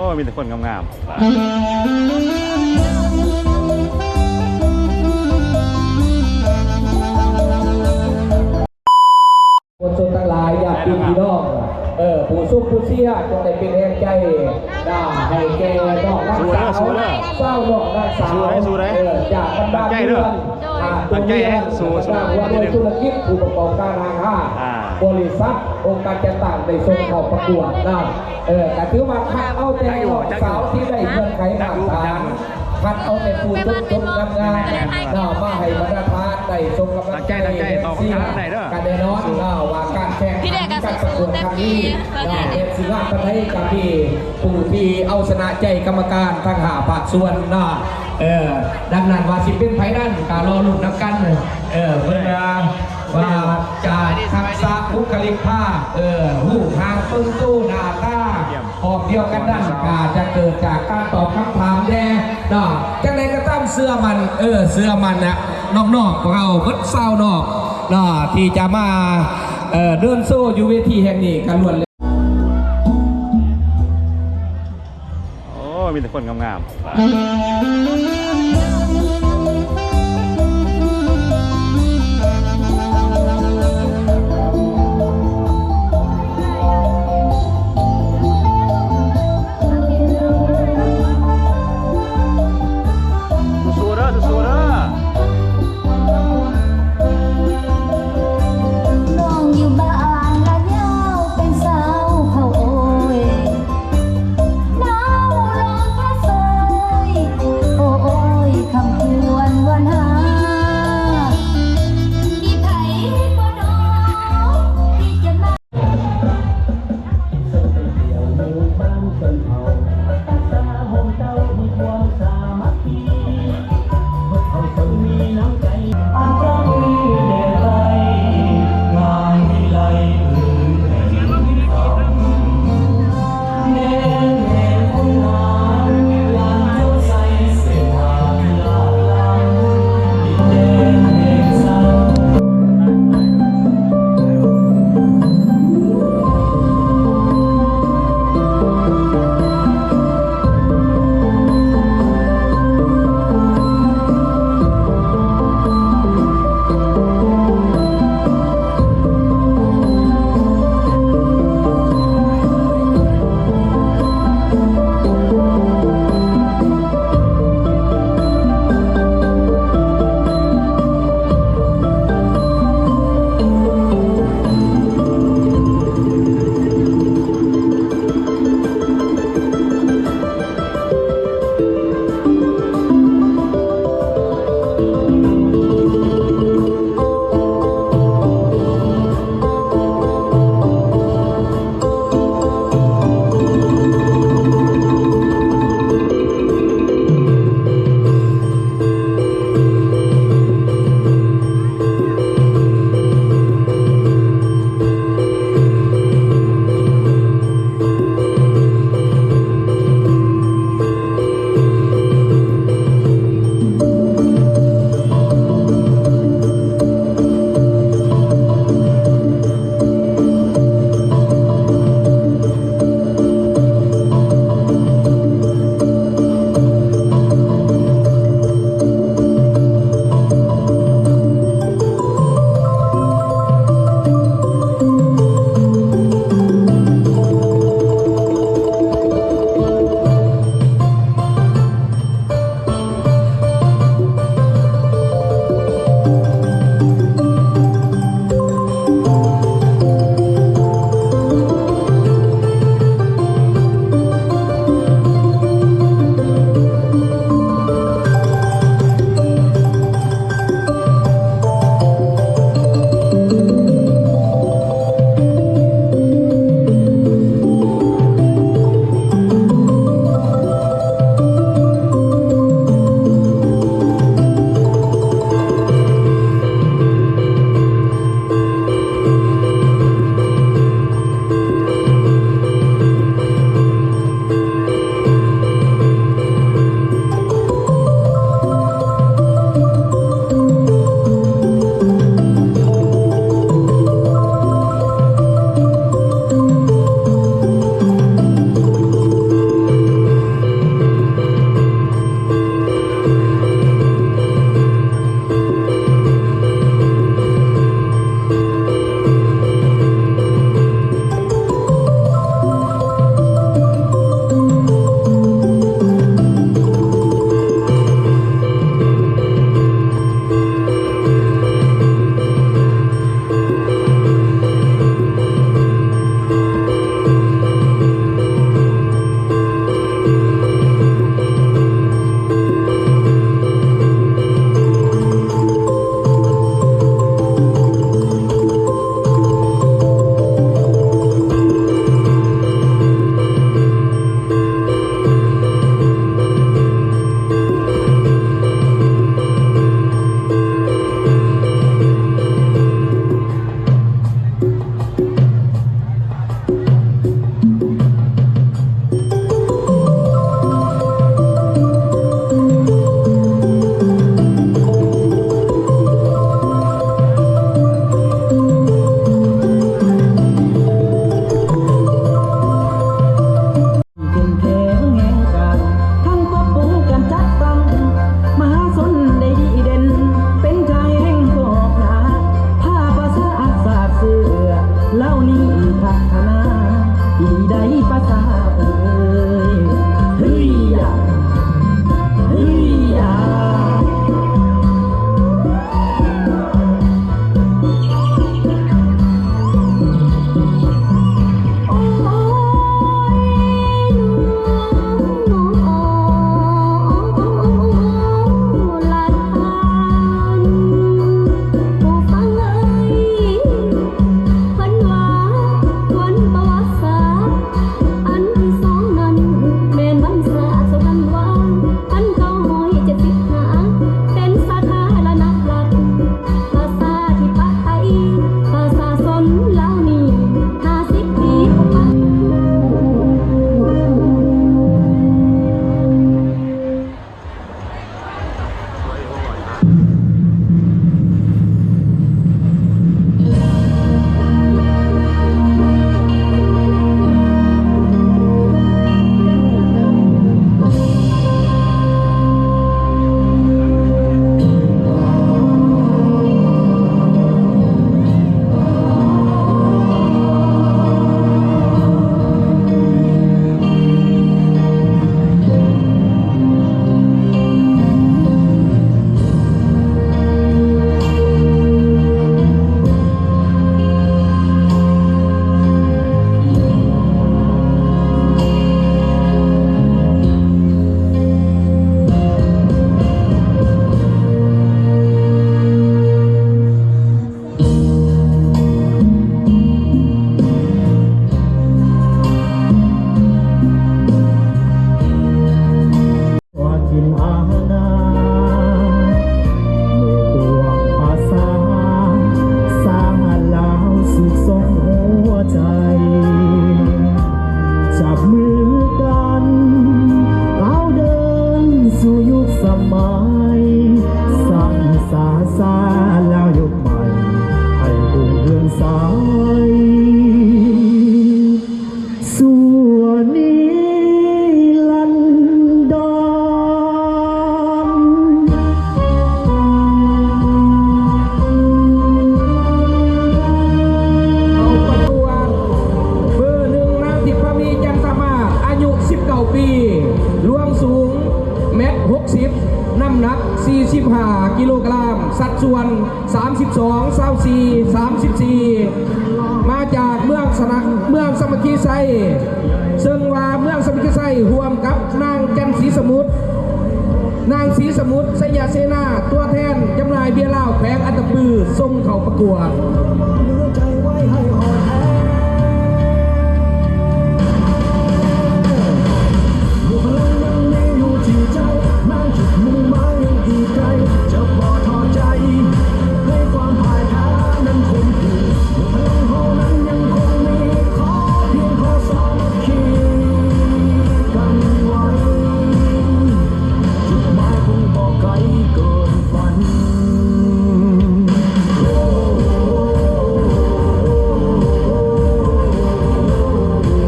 ໂອ້ ມີແຕ່ຄົນງາມໆ. ມວນຊົນທັງຫຼາຍ ຍາດຕິພີ່ນ້ອງ ເອີ ຜູ້ຊົມຜູ້ເຊຍ ຈົ່ງໄດ້ເປັນແຮງໃຈນະ ໃຫ້ແກ່ນ້ອງນາງສາວ ຊາວນ້ອງນາງສາວ ເອີ ຈາກບັນດາເພື່ອນ ອ່າ ຕົວເມືອງ ບັນດາຫົວໜ່ວຍທຸລະກິດ ຜູ້ປະກອບການຫ້າງຮ້ານ ບໍລິສັດ ອົງການຈັດຕັ້ງ ໄດ້ສົ່ງເຂົ້າປະກວດນະ ເອີ ກະຖືວ່າຄັດເອົາແຕ່ນ້ອງສາວທີ່ໄດ້ເງື່ອນໄຂມາດຕະຖານ ຄັດເອົາແຕ່ຜູ້ຈົບໆງາມໆເນາະ ມາໃຫ້ບັນດາທ່ານໄດ້ສົ່ງກຳລັງໃຈ ກະແນ່ນອນເນາະວ່າການແຂ່ງຂັນ ການປະກວດຄັ້ງນີ້ເນາະ ແມ່ນຊິງາມປານໃດ ກະມີຜູ້ທີ່ເອົາຊະນະໃຈກຳມະການທັງຫ້າພາກສ່ວນເນາະ ເອີ ດັ່ງນັ້ນວ່າຊິເປັນໃຜນັ້ນ ກະລໍລຸ້ນນຳກັນ ເອີ ເບິ່ງວ່າຈາກທັກສະບຸກຄະລິກພາບ ເອີ ຮູບຮ່າງເບິ່ງໂຕໜ້າຕາ ພ້ອມດຽວກັນນັ້ນກະຈະເກີດຈາກການຕອບຄຳຖາມແດ່ເນາະ ຈັ່ງໃດກໍຕາມເຊື່ອໝັ້ນ ເອີ ເຊື່ອໝັ້ນນະ ນ້ອງໆພວກເຮົາເບິດຊາວນ້ອງເນາະ ທີ່ຈະມາ ເອີ ເດີນໂຊຢູ່ເວທີແຫ່ງນີ້ກໍລ້ວນແລ້ວ ໂອ້ ມີແຕ່ຄົນງາມໆ. ສູ້ໆເດີ ສູ້ໆເດີ. ໂລກຣາມ, ສັດສ່ວນ ສາມສິບສອງ ຊາວສີ່ ສາມສິບສີ່ ມາຈາກເມືອງສະນະ ເມືອງສາມັກຄີໄຊ, ເຊິ່ງວ່າເມືອງສາມັກຄີໄຊຮ່ວມກັບນາງຈັນສີສະໝຸດ ນາງສີສະໝຸດ ໄຊຍະເສນາ ຕົວແທນຈຳໜ່າຍເບຍລາວແຂວງອັດຕະປື ສົ່ງເຂົ້າປະກວດ.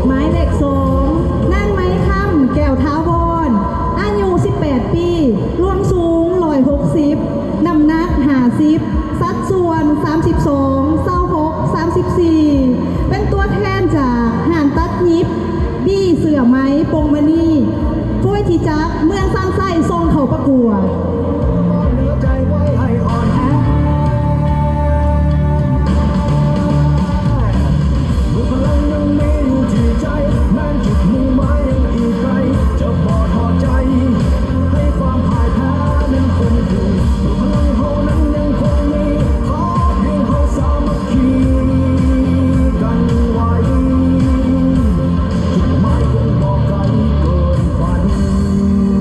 ໝາຍເລກສອງ ນາງໄມຄຳ ແກ້ວຖາວອນ ອາຍຸສິບແປດປີ, ລວມສູງຮ້ອຍຫົກສິບ, ນ້ຳໜັກຫ້າສິບ, ສັດສ່ວນ ສາມສິບສອງ ຊາວຫົກ ສາມສິບສີ່ ເປັນຕົວແທນຈາກຮ້ານຕັດຫຍິບ ບີເສື້ອໄໝ ປົງມະນີ ໂພທິຈັກ ເມືອງຊານໄຊ ສົ່ງເຂົ້າປະກວດ.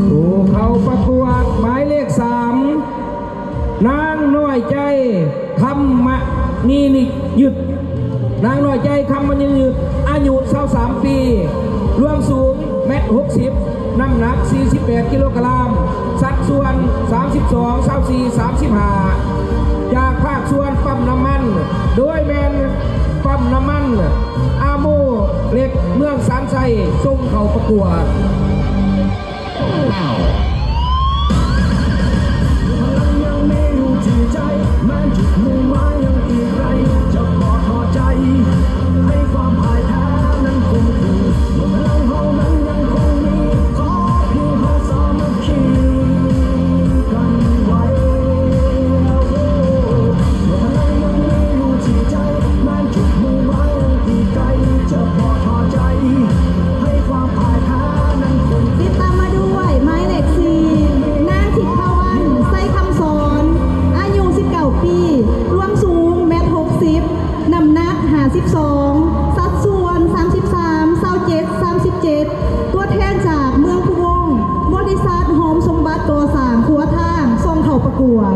ຜູ້ເຂົ້າປະກວດໝາຍເລກສາມ ນາງນ້ອຍໃຈ ຄຳມະນີນິຍຸດ, ນາງນ້ອຍໃຈ ຄຳມະນີນິຍຸດ ອາຍຸຊາວສາມປີ, ລວມສູງແມັດຫົກສິບ, ນ້ຳໜັກສີ່ສິບແປດກິໂລກຣາມ, ສັດສ່ວນສາມສິບສອງ ຊາວສີ່ ສາມສິບຫ້າ ຈາກພາກສ່ວນປ້ຳນ້ຳມັນ, ໂດຍແມ່ນປ້ຳນ້ຳມັນອາໂມເລັກ ເມືອງສານໄຊ ສົ່ງເຂົ້າປະກວດ. ຕິດຕາມມາດ້ວຍໝາຍເລກສີ່ ນາງທິບພາວັນ ໄຊຄຳສອນ ອາຍຸສິບເກົ້າປີ, ລວມສູງແມັດຫົກສິບ, ນ້ຳໜັກຫ້າສິບສອງ, ສັດສ່ວນສາມສິບສາມ ຊາວເຈັດ ສາມສິບເຈັດ, ຕົວແທນຈາກເມືອງພູວົງ, ບໍລິສັດຫອມສົມບັດກໍ່ສ້າງຂົວທາງ ສົ່ງເຂົ້າປະກວດ.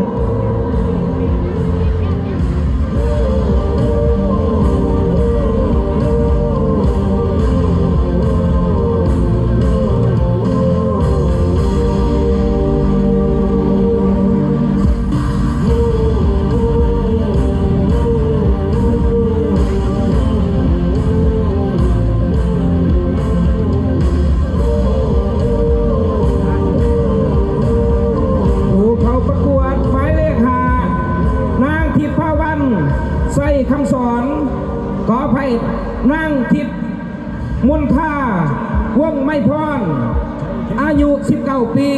ຜູ້ເຂົ້າປະກວດໝາຍເລກຫ້າ ນາງທິບພາວັນ ໄຊຄຳສອນ, ຂໍອະໄພ, ນາງທິບມົນທາ ວົງໄມພອນ, ອາຍຸສິບເກົ້າປີ,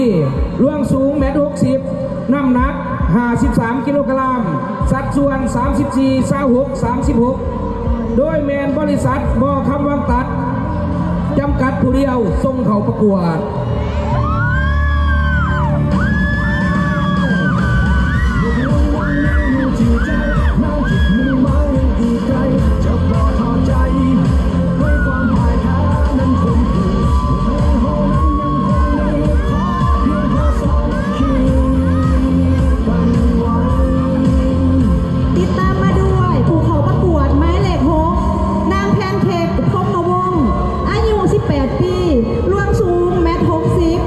ລວງສູງແມັດຫົກສິບ, ນ້ຳໜັກຫ້າສິບສາມກິໂລກຣາມ, ສັດສ່ວນສາມສິບສີ່ ຊາວຫົກ ສາມສິບຫົກ ໂດຍແມ່ນບໍລິສັດ ບໍ່ຄຳວັງຕັດ ຈຳກັດຜູ້ດຽວ ສົ່ງເຂົ້າປະກວດ. ຕິດຕາມມາດ້ວຍຜູ້ເຂົ້າປະກວດໝາຍເລກຫົກ ນາງແພນເຄ້ກ ພົມມະວົງ ອາຍຸສິບແປດປີ, ລວງສູງແມັດຫົກສິບ,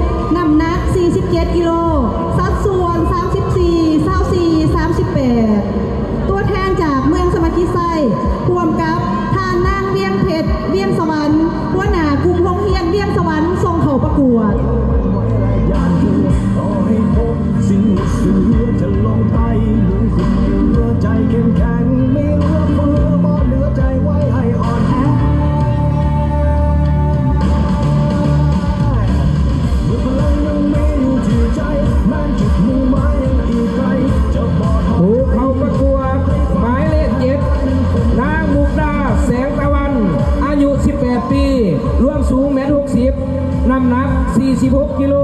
ສີ່ສິບຫົກກິໂລ,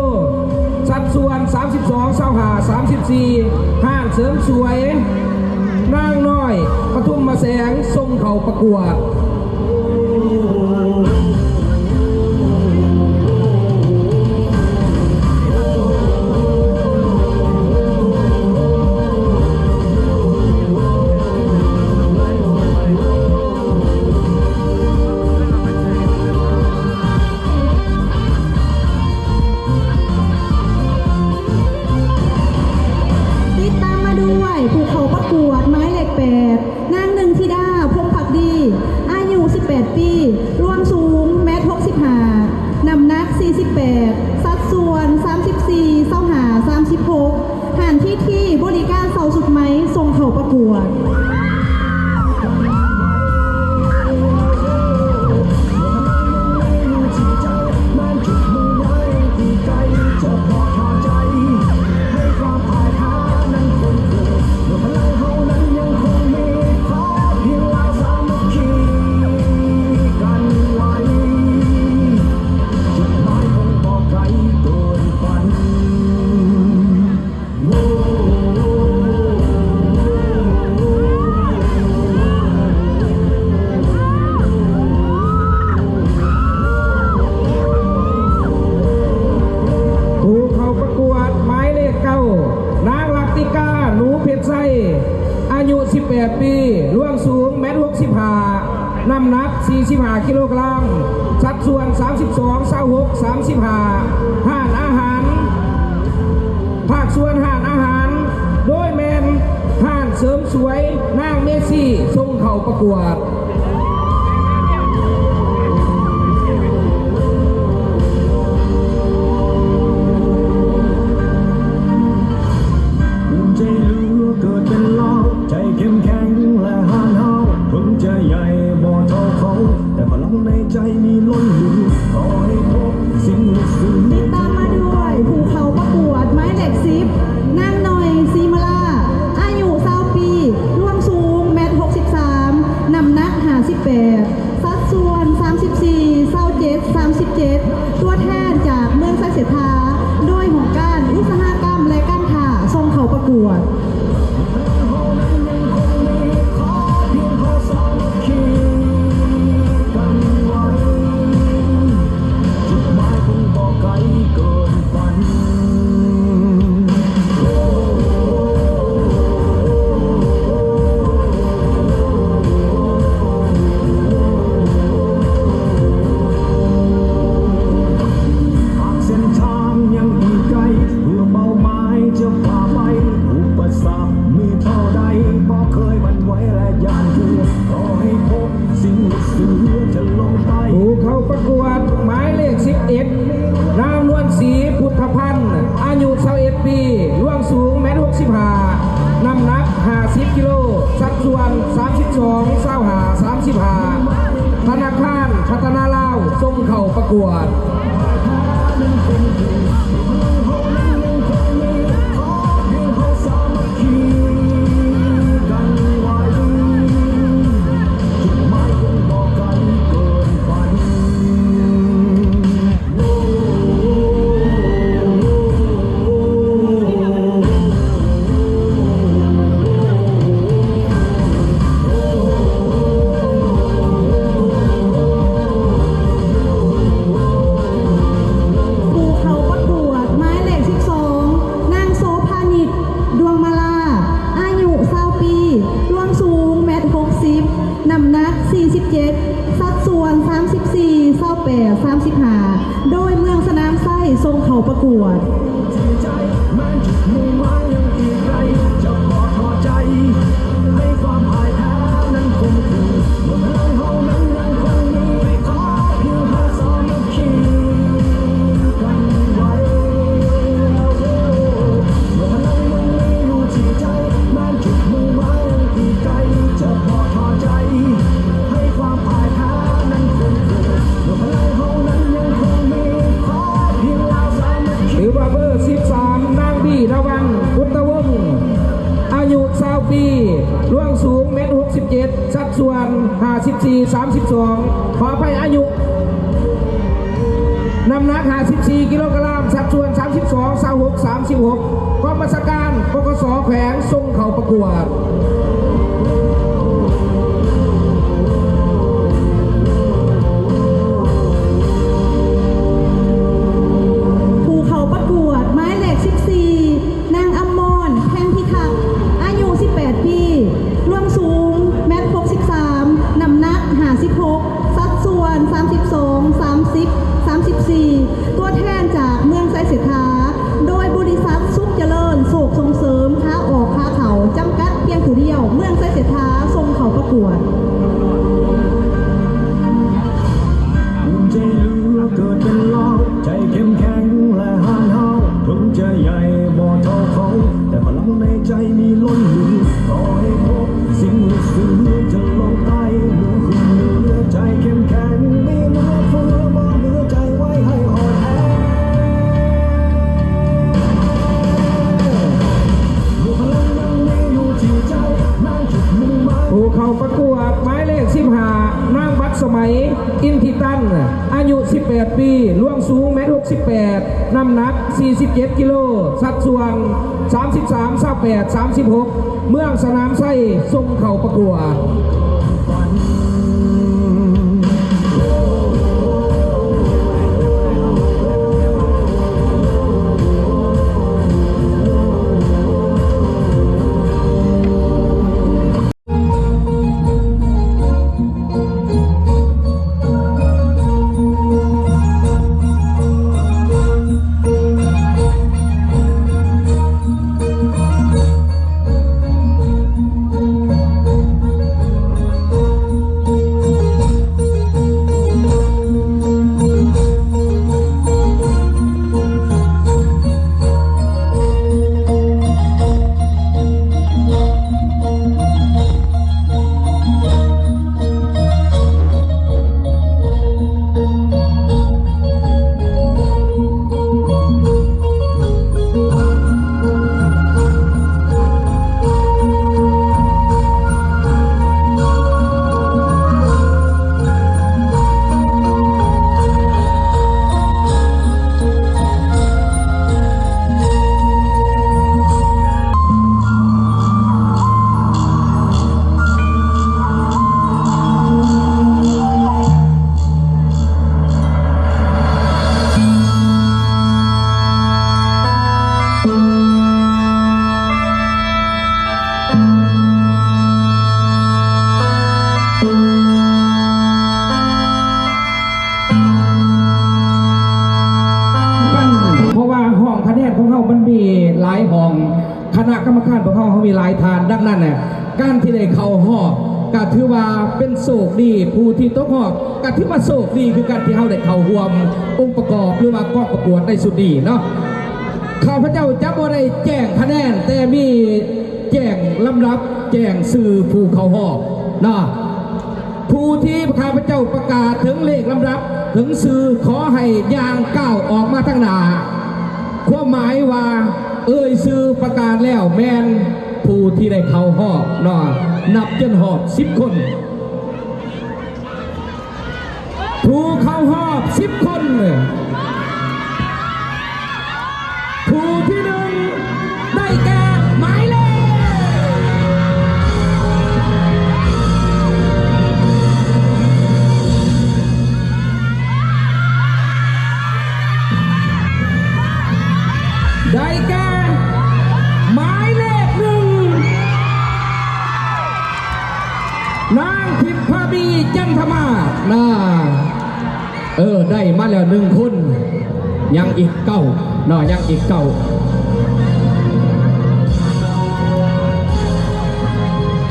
ສັດສ່ວນສາມສິບສອງ ຊາວຫ້າ ສາມສິບສີ່, ຮ້ານເສີມສວຍນາງນ້ອຍປະທຸມມະແສງ ສົ່ງເຂົ້າປະກວດ. ຕິດຕາມມາດ້ວຍຜູ້ເຂົ້າປະກວດໝາຍເລກແປດ ນາງໜຶ່ງທິດາ ພົມພັກດີ ອາຍຸສິບແປດປີ, ລວງສູງແມັດຫົກສິບຫ້າ, ນ້ຳໜັກສີ່ສິບແປດ, ສັດສ່ວນສາມສິບສີ່ ຊາວຫ້າ ສາມສິບຫົກ, ຮ້ານທີທີ ບໍລິການເຊົ່າຊຸດໃໝ່ ສົ່ງເຂົ້າປະກວດ. ຜູ້ເຂົ້າປະກວດໝາຍເລກເກົ້າ ນາງລັດຕິກາ ໜູເພັດໄຊ ອາຍຸສິບແປດປີ, ລວງສູງແມັດຫົກສິບຫ້າ, ນ້ຳໜັກສີ່ສິບຫ້າກິໂລກຣາມ, ສັດສ່ວນສາມສິບສອງ ຊາວຫົກ ສາມສິບຫ້າ, ຮ້ານອາຫານ ພາກສ່ວນຮ້ານອາຫານ ໂດຍແມ່ນຮ້ານເສີມສວຍນາງເມຊີ ສົ່ງເຂົ້າປະກວດ. ຕິດຕາມມາດ້ວຍຜູ້ເຂົ້າປະກວດໝາຍເລກສິບ ນາງໜ້ອຍ ສີມາລາ ອາຍຸຊາວປີ, ລວງສູງແມັດຫົກສິບສາມ, ນ້ຳໜັກຫ້າສິບແປດ, ສັດສ່ວນສາມສິບສີ່ ຊາວເຈັດ ສາມສິບເຈັດ, ຕົວແທນຈາກເມືອງໄຊເສດຖາ ໂດຍຫ້ອງການອຸດສາຫະກຳ ແລະ ການຄ້າ ສົ່ງເຂົ້າປະກວດ. ຜູ້ເຂົ້າປະກວດໝາຍເລກສິບເອັດ ນາງນວນສີ ພຸດທະພັນ ອາຍຸຊາວເອັດປີ, ລວງສູງແມັດຫົກສິບຫ້າ, ນ້ຳໜັກຫ້າສິບກິໂລ, ສັດສ່ວນສາມສິບສອງ ຊາວຫ້າ ສາມສິບຫ້າ, ທະນາຄານພັດທະນາລາວ ສົ່ງເຂົ້າປະກວດ. ຜູ້ເຂົ້າປະກວດໝາຍເລກສິບສອງ ນາງ ໂສພານິດ ດວງມາລາ ອາຍຸຊາວປີ, ລວງສູງແມັດຫົກສິບ, ນ້ຳໜັກສີ່ສິບເຈັດ, ສັດສ່ວນສາມສິບສີ່ ຊາວແປດ ສາມສິບຫ້າ, ໂດຍເມືອງສະໜາມໄຊ ສົ່ງເຂົ້າປະກວດ. ຖືວ່າເບີສິບສາມ ນາງ ບີ ດາວັນ ອຸດຕະວົງ ອາຍຸຊາວປີ, ລວງສູງແມັດຫົກສິບເຈັດ, ສັດສ່ວນຫ້າສິບສີ່ ສາມສິບສອງ, ຂໍອະໄພ ອາຍຸ ນ້ຳໜັກຫ້າສິບສີ່ກິໂລກຣາມ, ສັດສ່ວນສາມສິບສອງ ຊາວຫົກ ສາມສິບຫົກ. ກອງບັນຊາການ ປກສ ແຂວງ ສົ່ງເຂົ້າປະກວດ. ຜູ້ເຂົ້າປະກວດໝາຍເລກສິບສີ່ ນາງ ອຳມອນ ແພງພິທັກ ອາຍຸສິບແປດປີ, ລວງສູງແມັດຫົກສິບສາມ, ນ້ຳໜັກຫ້າສິບຫົກ, ສັດສ່ວນສາມສິບສອງ ສາມສິບ ສາມສິບສີ່ ຕົວແທນຈາກເມືອງໄຊເສດຖາ ໂດຍບໍລິສັດສຸກຈະເລີນໂຊກສົ່ງເສີມ ຂາອອກຂາເຂົ້າ ຈຳກັດ ພຽງຜູ້ດຽວ ເມືອງໄຊເສດຖາ ສົ່ງເຂົ້າປະກວດ. ຜູ້ເຂົ້າປະກວດໝາຍເລກສິບຫ້າ ນາງ ບັດສະໄໝ ອິນທິຕັນ ອາຍຸສິບແປດປີ, ລວງສູງແມັດຫົກສິບແປດ, ນ້ຳໜັກສີ່ສິບເຈັດກິໂລ, ສັດສ່ວນສາມສິບສາມ ຊາວແປດ ສາມສິບຫົກ, ເມືອງສະໜາມໄຊ ສົ່ງເຂົ້າປະກວດ. ເພາະວ່າຫ້ອງຄະແນນຂອງເຮົາມັນມີຫຼາຍຫ້ອງ, ຄະນະກຳມະການພວກເຮົາ ເຮົາມີຫຼາຍທ່ານ, ດັ່ງນັ້ນນະ ການທີ່ໄດ້ເຂົ້າຮອບກໍຖືວ່າເປັນໂຊກດີ, ຜູ້ທີ່ຕົກຮອບກໍຖືວ່າໂຊກດີຄືກັນ ທີ່ເຮົາໄດ້ເຂົ້າຮ່ວມອົງປະກອບ ຫຼືວ່າກອງປະກວດໃນຊຸດນີ້ເນາະ. ຂ້າພະເຈົ້າຈະບໍ່ໄດ້ແຈ້ງຄະແນນ, ແຕ່ມີແຈ້ງລຳດັບ, ແຈ້ງຊື່ຜູ້ເຂົ້າຮອບເນາະ. ຜູ້ທີ່ຂ້າພະເຈົ້າປະກາດເຖິງເລກລຳດັບ, ເຖິງຊື່, ຂໍໃຫ້ຍ່າງກ້າວອອກມາທາງໜ້າ. ຄວາມໝາຍວ່າເອີ່ຍຊື່ປະກາດແລ້ວແມ່ນຜູ້ທີ່ໄດ້ເຂົ້າຮອບເນາະ, ນັບຈົນຮອດສິບຄົນ. ຜູ້ເຂົ້າຮອບສິບຄົນ, ຜູ້ທີໜຶ່ງ ໄດ້ແກ່ໝາຍເລກ ໄດ້ແກ່ໝາຍເລກໜຶ່ງ ນາງທິບພາມີ ຈັນທະມາດນະ. ເອີ ໄດ້ມາແລ້ວໜຶ່ງຄົນ, ຍັງອີກເກົ້າເນາະ, ຍັງອີກເກົ້າ.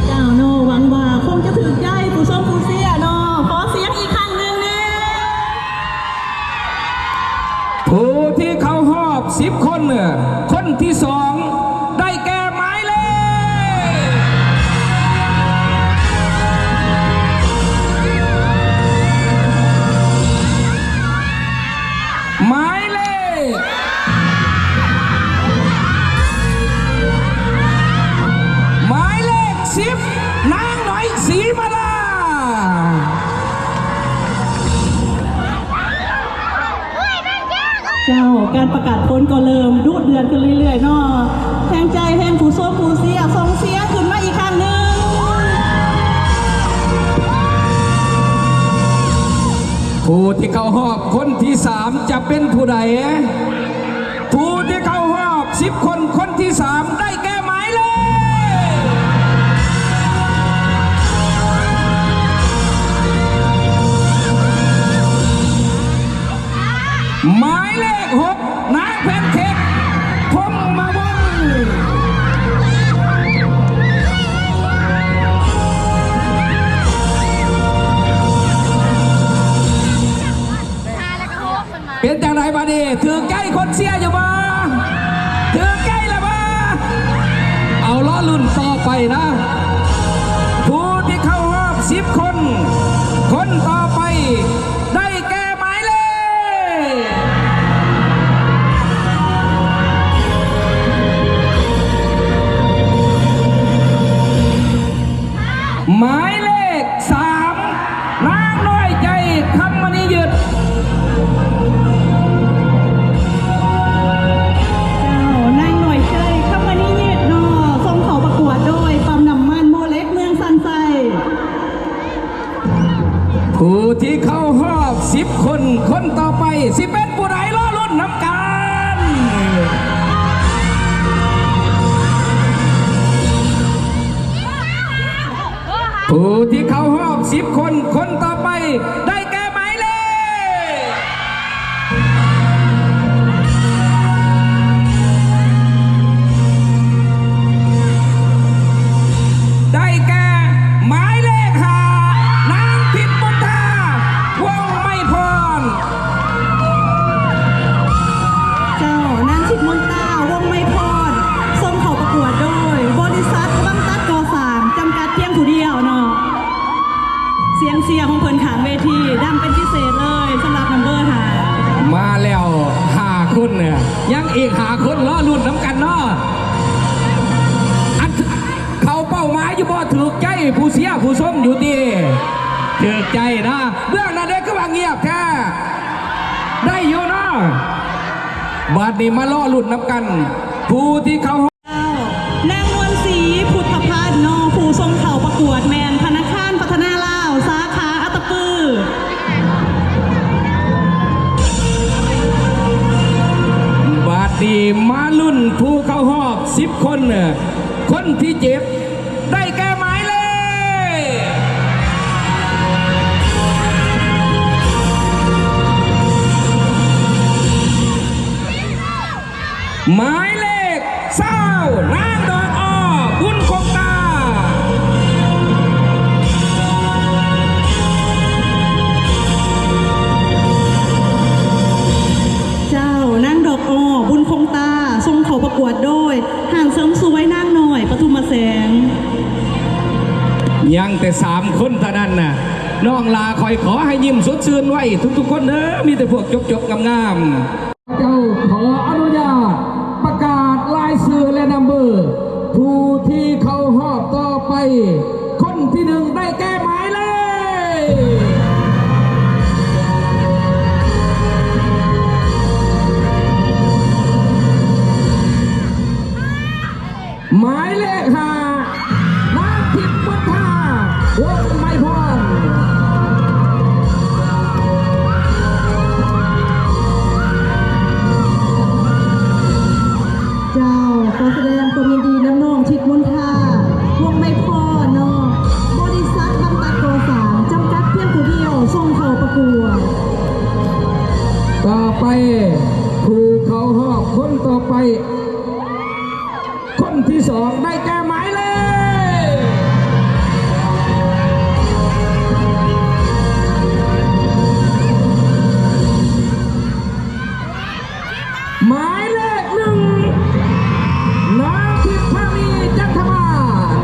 ເຈົ້າເນາະ, ຫວັງວ່າຄົງຈະຖືກໃຈຜູ້ຊົມຜູ້ເຊຍເນາະ. ຂໍສຽງອີກຄັ້ງໜຶ່ງແດ່. ຜູ້ທີ່ເຂົ້າຮອບສິບຄົນ, ຄົນທີສອງ ໄດ້ແກ່ໝາຍເລກ ໝາຍເລກ ໝາຍເລກສິບ ນາງໜ້ອຍ ສີມາລາ. ເຈົ້າ, ການປະກາດຜົນກໍເລີ່ມດຸເດືອດຂຶ້ນເລື້ອຍໆເນາະ. ແຮງໃຈແຫ່ງຜູ້ຊົມຜູ້ເຊຍ ສົ່ງເຊຍຂຶ້ນມາອີກຄັ້ງໜຶ່ງ. ຜູ້ທີ່ເຂົ້າຮອບຄົນທີສາມຈະເປັນຜູ້ໃດ? ຜູ້ທີ່ເຂົ້າຮອບສິບຄົນ ຄົນທີສາມ ໄດ້ແກ່ໝາຍເລກ ໝາຍເລກຫົກ ນາງແພນເຄ້ກ ພົມມະວົງ. ເປັນຈັ່ງໃດບາດນີ້? ຖືກໃຈຄົນເຊຍຢູ່ບໍ່? ຖືກໃຈແລ້ວບໍ່? ເອົາ ລໍລຸ້ນຕໍ່ໄປນະ. ຜູ້ທີ່ເຂົ້າຮອບສິບຄົນ ຄົນຕໍ່ໄປ ໄດ້ແກ່ໝາຍເລກ ໝາຍເລກສາມ ນາງນ້ອຍໃຈ ຄຳມະນີຍືດ. ເຈົ້າ, ນາງນ້ອຍໃຈ ຄຳມະນີຍືດເນາະ, ສົ່ງເຂົ້າປະກວດໂດຍ ປ້ຳນ້ຳມັນ ໂມເລັກ ເມືອງຊັນໄຊ. ຜູ້ທີ່ເຂົ້າຮອບສິບຄົນ ຄົນຕໍ່ໄປ ຊິເປັນຜູ້ໃດ? ລໍລຸ້ນນຳກັນ. ຜູ້ທີ່ເຂົ້າຮອບສິບຄົນ ຄົນຕໍ່ໄປ ໄດ້ແກ່ໝາຍເລກ ໄດ້ແກ່ໝາຍເລກຫ້າ ນາງທິດມົນທາ ວົງໄມພອນ. ເຈົ້າ, ນາງທິດມົນທາ ວົງໄມພອນ ສົ່ງເຂົ້າປະກວດໂດຍ ບໍລິສັດ ວັງຕັດກໍ່ສ້າງ ຈຳກັດພຽງຜູ້ດຽວເນາະ. ສຽງເຊຍຂອງເພິ່ນຂ້າງເວທີ ດັງເປັນພິເສດເລີຍ ສຳລັບນຳເບີຫ້າ. ມາແລ້ວຫ້າຄົນ, ຍັງອີກຫ້າຄົນ ລໍລຸ້ນນຳກັນເນາະ. ອັນ ເຂົ້າເປົ້າໝາຍຢູ່ບໍ່? ຖືກໃຈຜູ້ເຊຍຜູ້ຊົມຢູ່ຕິ? ຖືກໃຈນະ. ເບື້ອງນັ້ນເດ້ ຄືວ່າງຽບແທ້? ໄດ້ຢູ່ເນາະ. ບາດນີ້ມາລໍລຸ້ນນຳກັນ ຜູ້ທີ່ເຂົ້າ ນາງນວນສີ ພຸດທະພັນເນາະ, ຜູ້ສົ່ງເຂົ້າປະກວດແມ່ນທະນາຄານພັດທະນາລາວ ສາຂາອັດຕະປື. ບາດນີ້ມາລຸ້ນຜູ້ເຂົ້າຮອບສິບຄົນ, ຄົນທີເຈັດ ໄດ້ແກ່ໝາຍເລກ ໝາຍເລກຊາວ ນາງດອກອໍ ບຸນຄົງຕາ. ເຈົ້າ, ນາງດອກອໍ ບຸນຄົງຕາ ສົ່ງເຂົ້າປະກວດໂດຍ ຮ້ານເສີມສວຍນາງນ້ອຍ ປະທຸມມະແສງ. ຍັງແຕ່ສາມຄົນເທົ່ານັ້ນນະ ນ້ອງຫຼ້າ. ຂ້ອຍຂໍໃຫ້ຍິ້ມສົດຊື່ນໄວ້ທຸກໆຄົນເດີ, ມີແຕ່ພວກຈົບໆງາມໆ. ເຈົ້າ, ຂໍອະນຸຍາດປະກາດລາຍຊື່ ແລະ ນຳເບີ ຜູ້ທີ່ເຂົ້າຮອບຕໍ່ໄປ. ຄົນທີໜຶ່ງ ໄດ້ແກ່ໝາຍເລກ ໝາຍເລກຫ້າ ນາງທິບບຸດທາ ວົງໄມພອນ. ເຈົ້າ, ຂໍສະແດງຄວາມຍິນດີນຳນ້ອງທິບມົນທາ ວົງໄມພອນເນາະ, ບໍລິສັດ ວັງຕັດກໍ່ສ້າງ ຈຳກັດພຽງຜູ້ດຽວ ສົ່ງເຂົ້າປະກວດ. ຕໍ່ໄປ ຜູ້ເຂົ້າຮອບຄົນຕໍ່ໄປ ຄົນທີສອງ ໄດ້ແກ່ໝາຍເລກ ໝາຍເລກໜຶ່ງ ນາງທິບພາມີ ຈັນທະມາດ.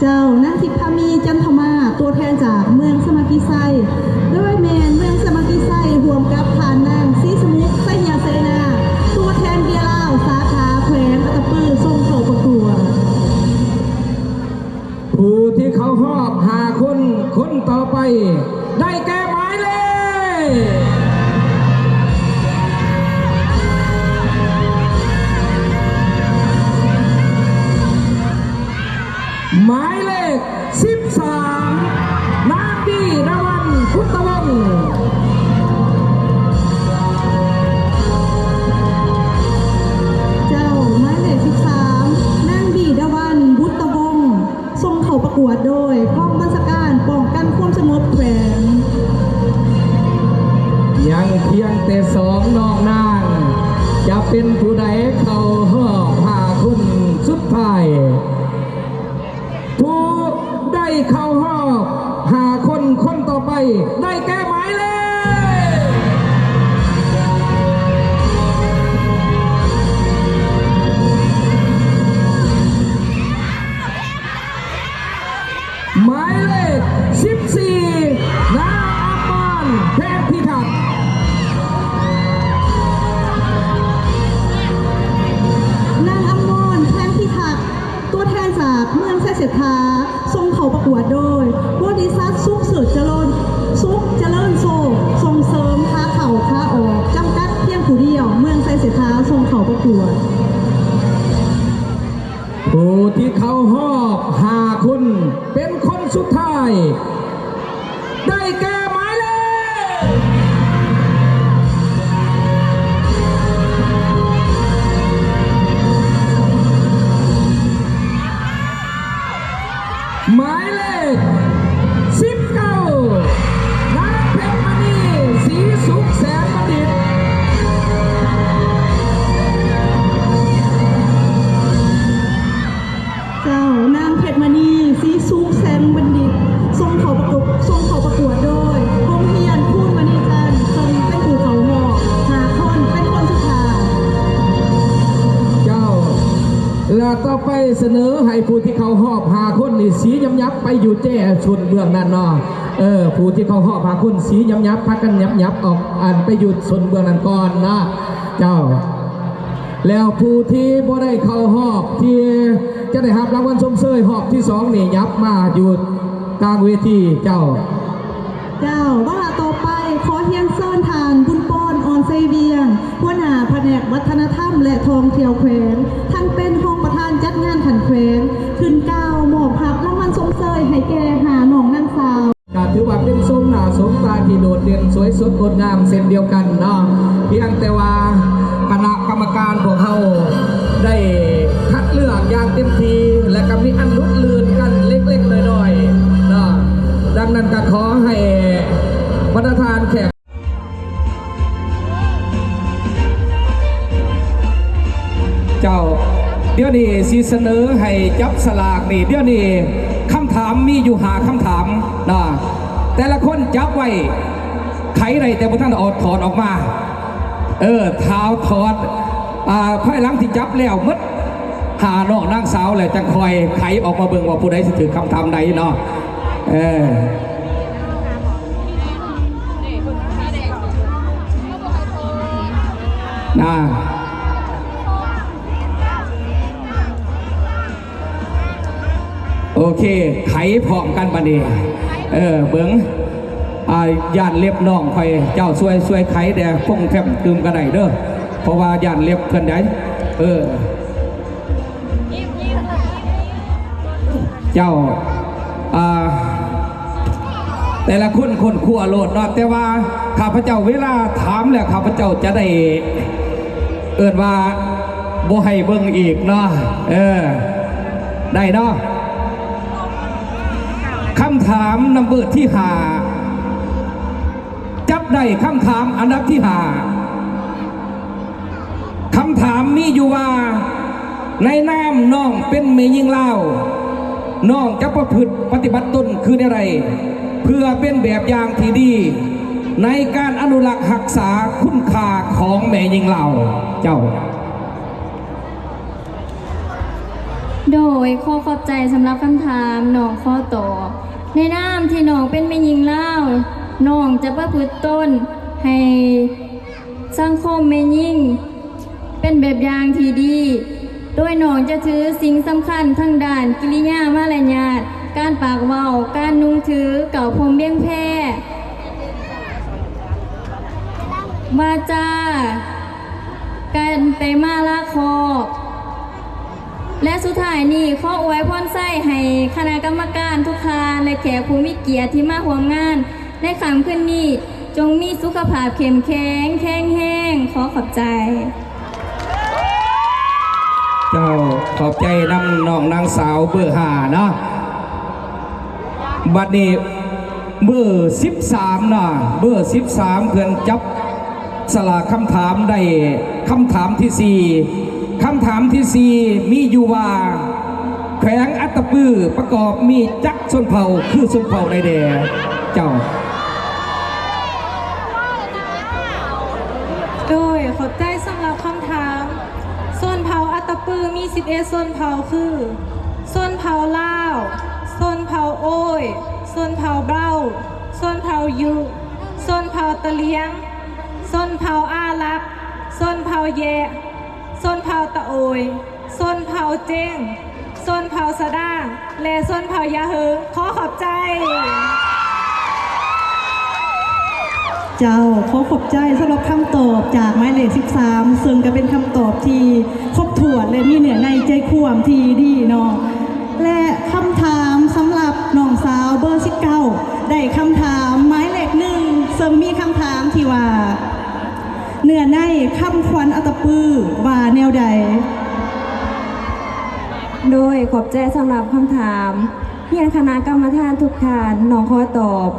ເຈົ້າ, ນາງທິບພາມີ ຈັນທະມາດ ຕົວແທນຈາກເມືອງສະໝັກກິໄຊ ໂດຍແມ່ນເມືອງສະໝັກກິໄຊ ຮ່ວມກັບທ່ານນາງ ສີສະໝຸດ ໄຊຍະເສນາ ຕົວແທນເບຍລາວ ສາຂາແຂວງອັດຕະປື ສົ່ງເຂົ້າປະກວດ. ຜູ້ທີ່ເຂົ້າ ຮອບຫ້າຄົນ ຄົນຕໍ່ໄປ ໄດ້ແກ່ໝາຍເລກ ໝາຍເລກສິບສາມ ນາງ ດີດາວັນ ພຸດທະວົງ. ເຈົ້າ ໝາຍເລກສິບສາມ ນາງ ດີດາວັນ ບຸດຕະວົງ ສົ່ງເຂົ້າປະກວດໂດຍກອງບັນຊາການປ້ອງກັນຄວາມສະຫງົບແຂວງ. ຍັງພຽງແຕ່ສອງນ້ອງນາງ ຈະເປັນຜູ້ໃດເຂົ້າຮອບຫ້າຄົນສຸດທ້າຍ? ຜູ້ໄດ້ເຂົ້າຮອບຫ້າຄົນ ຄົນຕໍ່ໄປ ໄດ້ແກ່ໝາຍເລກ ໝາຍເລກສິບສີ່ ນາງ ອຳມອນ ແພງພິທັກ. ນາງ ອຳມອນ ແພງພິທັກ ຕົວແທນຈາກເມືອງໄຊເສດຖາ ສົ່ງເຂົ້າປະກວດໂດຍ ບໍລິສັດສຸກເສີດຈະເລີນ ສຸກຈະເລີນໂຊກ ສົ່ງເສີມຂາເຂົ້າຂາອອກ ຈຳກັດພຽງຜູ້ດຽວ ເມືອງໄຊເສດຖາ ສົ່ງເຂົ້າປະກວດ. ຜູ້ທີ່ເຂົ້າຮອບຫ້າຄົນ ເປັນຄົນສຸດທ້າຍ ໄດ້ແກ່ໝາຍເລກ ໝາຍເລກສິບເກົ້າ ນາງ ເພັດມະນີ ສີສຸກ ແສງບັນດິດ. ເຈົ້າ ນາງ ເພັດມະນີ ສີສຸກ ແສງບັນດິດ ສົ່ງເຂົ້າປະກວດ ສົ່ງເຂົ້າປະກວດໂດຍໂຮງຮຽນພູນມະນີຈັນ ເຊິ່ງເປັນຜູ້ເຂົ້າຮອບຫ້າຄົນ ເປັນຄົນສຸດທ້າຍ. ເຈົ້າ ແລະ ຕໍ່ໄປສະເໜີໃຫ້ຜູ້ທີ່ເຂົ້າຮອບຫ້າຄົນນີ້ ສີຫຍັບໆ ໄປຢູ່ແຈໂຊນເບື້ອງນັ້ນເນາະ. ເອີ ຜູ້ທີ່ເຂົ້າຮອບຫ້າຄົນ ສີຫຍັບໆ ພາກັນຫຍັບໆ ອອກ ອັນ ໄປຢູ່ໂຊນເບື້ອງນັ້ນກ່ອນເນາະ ເຈົ້າ. ແລ້ວຜູ້ທີ່ບໍ່ໄດ້ເຂົ້າຮອບ ທີ່ຈະໄດ້ຮັບລາງວັນຊົມເຊີຍຮອບທີສອງນີ້ ຫຍັບມາຢູ່ກາງເວທີເຈົ້າ. ເຈົ້າ ວາລະຕໍ່ໄປ ຂໍຮຽນເຊີນທ່ານ ບຸນປອນ ອ່ອນໄຊວຽງ ຫົວໜ້າພະແນກວັດທະນະທຳ ແລະ ທ່ອງທ່ຽວແຂວງ ທັງເປັນຮອງປະທານຈັດງານຂັ້ນແຂວງ ຂຶ້ນກ່າວມອບຮັບລາງວັນຊົມເຊີຍໃຫ້ແກ່ຫ້ານ້ອງນາງສາວ. ກໍຖືວ່າເປັນໂສມໜ້າໂສມຕາທີ່ໂດດເດັ່ນສວຍສົດງົດງາມເຊັ່ນດຽວກັນເນາະ, ພຽງແຕ່ວ່າຄະນະກຳມະການພວກເຮົາໄດ້ຄັດເລືອກຢ່າງເຕັມທີ່ ແລະ ກໍມີອັນຫຼຸດລື່ນກັນເລັກໆນ້ອຍໆເນາະ. ດັ່ງນັ້ນກໍຂໍໃຫ້ບັນດາທ່ານແຂກ ເຈົ້າ, ດຽວນີ້ຊິສະເໜີໃຫ້ຈັບສະຫຼາກນີ້. ດຽວນີ້ຄຳຖາມມີຢູ່ຫ້າຄຳຖາມນະ, ແຕ່ລະຄົນຈັບໄວ້ ໄຂໄດ້ແຕ່ບໍ່ທັນເອົາຖອດອອກມາ. ເອີ ຖ້າເອົາຖອດ ອ່າ ພາຍຫຼັງທີ່ຈັບແລ້ວໝົດຫ້ານ້ອງນາງສາວແລ້ວ ຈັ່ງຄ່ອຍໄຂອອກມາເບິ່ງວ່າຜູ້ໃດຊິຖືກຄຳຖາມໃດເນາະ. ເອີ ນະ ໂອເຄ ໄຂພ້ອມກັນບາດນີ້. ເອີ ເບິ່ງ ອ່າ ຢ້ານເລັບນ້ອງຂ້ອຍ ເຈົ້າຊ່ວຍ ຊ່ວຍໄຂແດ່ ຟົງແຟ້ມຕື່ມກໍໄດ້ເດີ ເພາະວ່າຢ້ານເລັບເພິ່ນໃດ໋. ເອີ ເຈົ້າ ອ່າ ແຕ່ລະຄົນຄົ້ນຄວ້າໂລດເນາະ, ແຕ່ວ່າຂ້າພະເຈົ້າເວລາຖາມແລ້ວ ຂ້າພະເຈົ້າຈະໄດ້ເອີ້ນວ່າບໍ່ໃຫ້ເບິ່ງອີກເນາະ. ເອີ ໄດ້ເນາະ. ຄຳຖາມນຳເບີທີຫ້າ ຈັບໄດ້ຄຳຖາມອັນດັບທີຫ້າ. ຄຳຖາມມີຢູ່ວ່າ ໃນນາມນ້ອງເປັນແມ່ຍິງລາວ, ນ້ອງຈະປະພຶດປະຕິບັດຕົນຄືແນວໃດ ເພື່ອເປັນແບບຢ່າງທີ່ດີໃນການອະນຸລັກຮັກສາຄຸນຄ່າຂອງແມ່ຍິງລາວ? ເຈົ້າ. ໂດຍ ຂໍຂອບໃຈສຳລັບຄຳຖາມ. ນ້ອງຂໍຕອບ ໃນນາມທີ່ນ້ອງເປັນແມ່ຍິງລາວ, ນ້ອງຈະປະພຶດຕົນໃຫ້ສັງຄົມແມ່ຍິງເປັນແບບຢ່າງທີ່ດີ, ໂດຍນ້ອງຈະຖືສິ່ງສຳຄັນທາງດ້ານກິລິຍາມາລະຍາດ ການປາກເວົ້າ, ການນຸ່ງຖືເກົ້າພົມວຽງແພ, ວາຈາ, ການໄປມາລາຄອກ ແລະ ສຸດທ້າຍນີ້ ຂໍອວຍພອນໄຊໃຫ້ຄະນະກຳມະການທຸກທ່ານ ແລະ ແຂກຜູ້ມີກຽດທີ່ມາຮ່ວມງານໃນຄ່ຳຄືນນີ້ ຈົ່ງມີສຸຂະພາບເຂັ້ມແຂງ, ແຂງແຮງ. ຂໍຂອບໃຈ. ເຈົ້າ, ຂອບໃຈນຳນ້ອງນາງສາວເບີຫ້າເນາະ. ບັດນີ້ເບີສິບສາມເນາະ, ເບີສິບສາມ ເພິ່ນຈັບສະຫຼາກຄຳຖາມໄດ້ ຄຳຖາມທີສີ່. ຄຳຖາມທີສີ່ມີຢູ່ວ່າ ແຂວງອັດຕະປືປະກອບມີຈັກຊົນເຜົ່າ ຄືຊົນເຜົ່າໃດແດ່? ເຈົ້າ. ໂດຍ ຂອບໃຈສຳລັບຄຳຖາມ. ຊົນເຜົ່າອັດຕະປືມີສິບເອັດຊົນເຜົ່າຄື ຊົນເຜົ່າລາວ, ຊົນເຜົ່າໂອ້ຍ, ຊົນເຜົ່າເບົາ, ຊົນເຜົ່າຍຸ, ຊົນເຜົ່າຕະຫຼຽງ, ຊົນເຜົ່າອາລັກ, ຊົນເຜົ່າແຢະ, ຊົນເຜົ່າຕະໂອຍ, ຊົນເຜົ່າເຈັງ, ຊົນເຜົ່າສະດາງ ແລະ ຊົນເຜົ່າຢາເຫີງ. ຂໍຂອບໃຈ. ເຈົ້າ, ຂໍຂອບໃຈສຳລັບຄຳຕອບຈາກໝາຍເລກສິບສາມ ເຊິ່ງກະເປັນຄຳຕອບທີ່ຄົບຖ້ວນ ແລະ ມີເນື້ອໃນໃຈຄວາມທີ່ດີເນາະ. ແລະ ຄຳຖາມສຳລັບນ້ອງສາວເບີສິບເກົ້າ ໄດ້ຄຳຖາມໝາຍເລກໜຶ່ງ ເຊິ່ງມີຄຳຖາມທີ່ວ່າ ເນື້ອໃນຄຳຂວັນອັດຕະປືວ່າແນວໃດ? ໂດຍ ຂອບໃຈສຳລັບຄຳຖາມ. ຮຽນຄະນະກຳມະການທຸກທ່ານ, ນ້ອງຂໍຕອບ.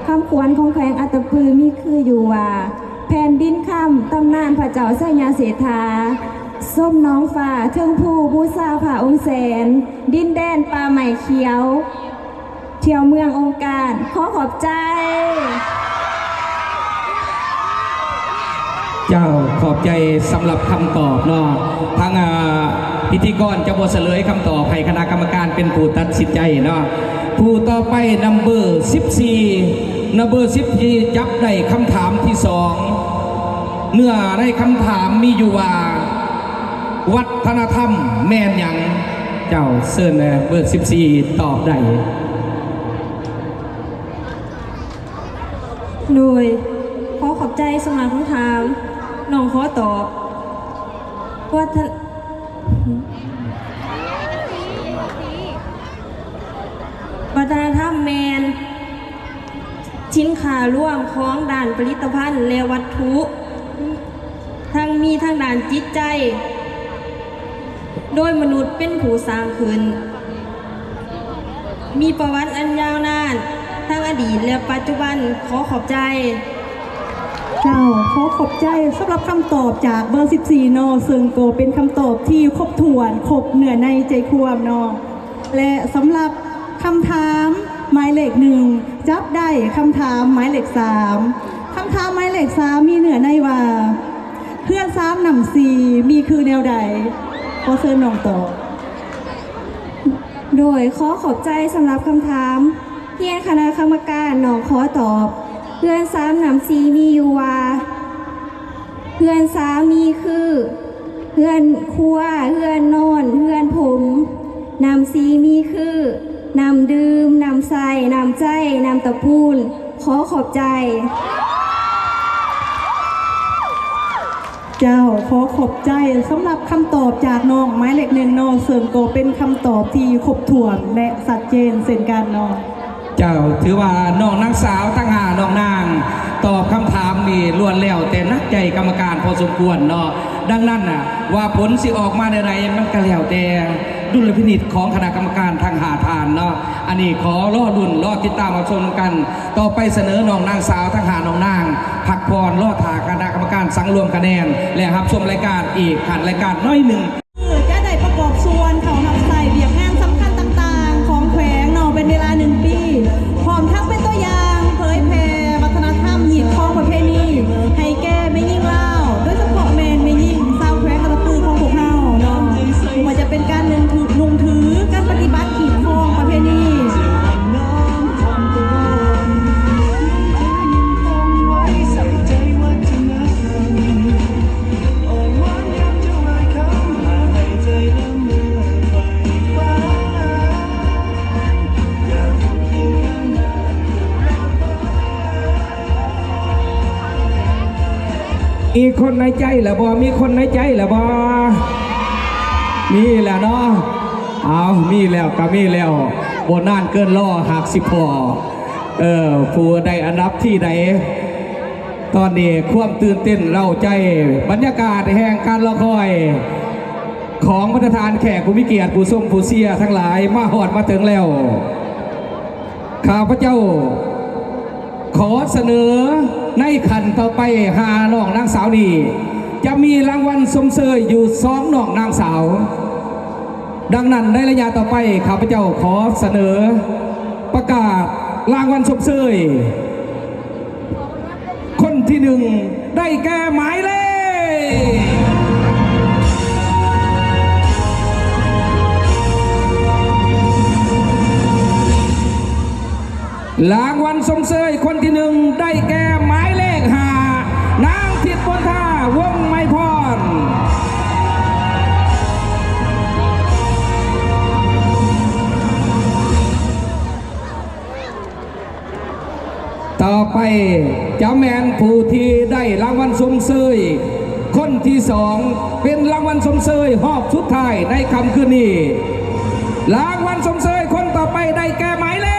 ຄຳຂວັນຂອງແຂວງອັດຕະປືມີຄືຢູ່ວ່າ ແຜ່ນດິນຄຳ, ຕຳນານພະເຈົ້າໄຊຍະເສດຖາ, ຊົມໜອງຟ້າເທິງພູ, ບູຊາພະອົງແສນ, ດິນແດນປ່າໄມ້ຂຽວ, ທ່ຽວເມືອງອົງການ. ຂໍຂອບໃຈ. ເຈົ້າ, ຂອບໃຈສຳລັບຄຳຕອບເນາະ. ທາງ ອາ ພິທີກອນຈະບໍ່ສະເຫຼີຍຄຳຕອບໃຫ້ຄະນະກຳມະການເປັນຜູ້ຕັດສິນໃຈເນາະ. ຜູ້ຕໍ່ໄປ ນຳເບີສິບສີ່, ນຳເບີສິບສີ່ ຈັບໄດ້ຄຳຖາມທີສອງ. ເນື້ອໃນຄຳຖາມມີຢູ່ວ່າ ວັດທະນະທຳແມ່ນຫຍັງ? ເຈົ້າ, ເຊີນແດ່, ເບີສິບສີ່ ຕອບໄດ້. ໂດຍ ຂໍຂອບໃຈສຳລັບຄຳຖາມ. ນ້ອງຂໍຕອບ ວັດທະ ວັດທະນະທຳແມ່ນ ສິນຄ້າລວມຂອງດ້ານຜະລິດຕະພັນ ແລະ ວັດຖຸ ທັງມີທາງດ້ານຈິດໃຈ ໂດຍມະນຸດເປັນຜູ້ສ້າງຂຶ້ນ, ມີປະຫວັດອັນຍາວນານ ທັງອະດີດ ແລະ ປັດຈຸບັນ. ຂໍຂອບໃຈ. ເຈົ້າ, ຂໍຂອບໃຈສຳລັບຄຳຕອບຈາກເບີສິບສີ່ເນາະ, ເຊິ່ງກໍເປັນຄຳຕອບທີ່ຄົບຖ້ວນ, ຄົບເນື້ອໃນໃຈຄວາມເນາະ. ແລະ ສຳລັບຄຳຖາມໝາຍເລກໜຶ່ງ ຈັບໄດ້ຄຳຖາມໝາຍເລກສາມ. ຄຳຖາມໝາຍເລກສາມມີເນື້ອໃນວ່າ ເຮືອນສາມນ້ຳຊີມີຄືແນວໃດ? ຂໍເຊີນນ້ອງຕອບ. ໂດຍ ຂໍຂອບໃຈສຳລັບຄຳຖາມ. ຮຽນຄະນະກຳມະການ, ນ້ອງຂໍຕອບ. ເຮືອນສາມນ້ຳຊີມີຢູ່ວ່າ ເຮືອນສາມມີຄື ເຮືອນຄົວ, ເຮືອນນອນ, ເຮືອນຜົມ. ນ້ຳຊີມີຄື ນ້ຳດື່ມ, ນ້ຳໃຊ້, ນ້ຳໃຈ, ນ້ຳຕະປູນ. ຂໍຂອບໃຈ. ເຈົ້າ, ຂໍຂອບໃຈສຳລັບຄຳຕອບຈາກນ້ອງໝາຍເລກໜຶ່ງເນາະ, ເຊິ່ງກໍເປັນຄຳຕອບທີ່ຄົບຖ້ວນ ແລະ ຊັດເຈນເຊັ່ນກັນເນາະ. ເຈົ້າ, ຖືວ່ານ້ອງນາງສາວທັງຫ້ານ້ອງນາງຕອບຄຳຖາມນີ້ລ້ວນແລ້ວແຕ່ໜັກໃຈກຳມະການພໍສົມຄວນເນາະ. ດັ່ງນັ້ນນະ ວ່າຜົນຊິອອກມາແນວໃດ ມັນກໍແລ້ວແຕ່ດຸນລະພິນິດຂອງຄະນະກຳມະການທັງຫ້າທ່ານເນາະ. ອັນນີ້ຂໍລໍລຸ້ນ ລໍຕິດຕາມຮັບຊົມນຳກັນ. ຕໍ່ໄປສະເໜີນ້ອງນາງສາວທັງຫ້ານ້ອງນາງ ພັກຜ່ອນ ລໍຖ້າຄະນະກຳມະການສັງລວມຄະແນນ ແລະ ຮັບຊົມລາຍການອີກຂັ້ນລາຍການໜ້ອຍໜຶ່ງ. ຈະໄດ້ປະກອບສ່ວນເຂົ້າຮັບໃຊ້ວຽກງານສຳຄັນຕ່າງໆຂອງແຂວງເນາະ ເປັນເວລາໜຶ່ງປີ ພ້ອມທັງເປັນຕົວຢ່າງເຜີຍແຜ່ວັດທະນະທຳຮີດຄອງປະເພນີ ໃຫ້ແກ່ແມ່ຍິງລາວ ໂດຍສະເພາະແມ່ນແມ່ຍິງຊາວແຂວງອັດຕະປືຂອງພວກເຮົາເນາະ ບໍ່ວ່າຈະເປັນການນຸ່ງຖື ນຸ່ງຖື ການປະຕິບັດຮີດຄອງປະເພນີ. ມີຄົນໃນໃຈແລ້ວບໍ່? ມີຄົນໃນໃຈແລ້ວບໍ່? ມີແລ້ວເນາະ. ເອົາ ມີແລ້ວກໍມີແລ້ວ. ບໍ່ນານເກີນລໍຫາກຊິພໍ້ ເອີ ຜູ້ໄດ້ອັນດັບທີໃດ. ຕອນນີ້ຄວາມຕື່ນເຕັ້ນເລົ້າໃຈ, ບັນຍາກາດແຫ່ງການລໍຄອຍຂອງບັນດາທ່ານແຂກຜູ້ມີກຽດ, ຜູ້ຊົມຜູ້ເຊຍທັງຫຼາຍ ມາຮອດມາເຖິງແລ້ວ. ຂ້າພະເຈົ້າຂໍສະເໜີໃນຂັ້ນຕໍ່ໄປ ຫ້ານ້ອງນາງສາວນີ້ ຈະມີລາງວັນຊົມເຊີຍຢູ່ສອງນ້ອງນາງສາວ. ດັ່ງນັ້ນ ໃນໄລຍະຕໍ່ໄປ ຂ້າພະເຈົ້າຂໍສະເໜີປະກາດລາງວັນຊົມເຊີຍ. ຄົນທີໜຶ່ງ ໄດ້ແກ່ໝາຍເລກ ລາງວັນຊົມເຊີຍຄົນທີໜຶ່ງ ໄດ້ແກ່ໝາຍເລກຫ້າ ນາງທິດມົນທາ ວົງໄມພອນ. ຕໍ່ໄປຈະແມ່ນຜູ້ທີ່ໄດ້ລາງວັນຊົມເຊີຍຄົນທີສອງ ເປັນລາງວັນຊົມເຊີຍຮອບສຸດທ້າຍໃນຄ່ຳຄືນນີ້. ລາງວັນຊົມເຊີຍຄົນຕໍ່ໄປໄດ້ແກ່ໝາຍເລກ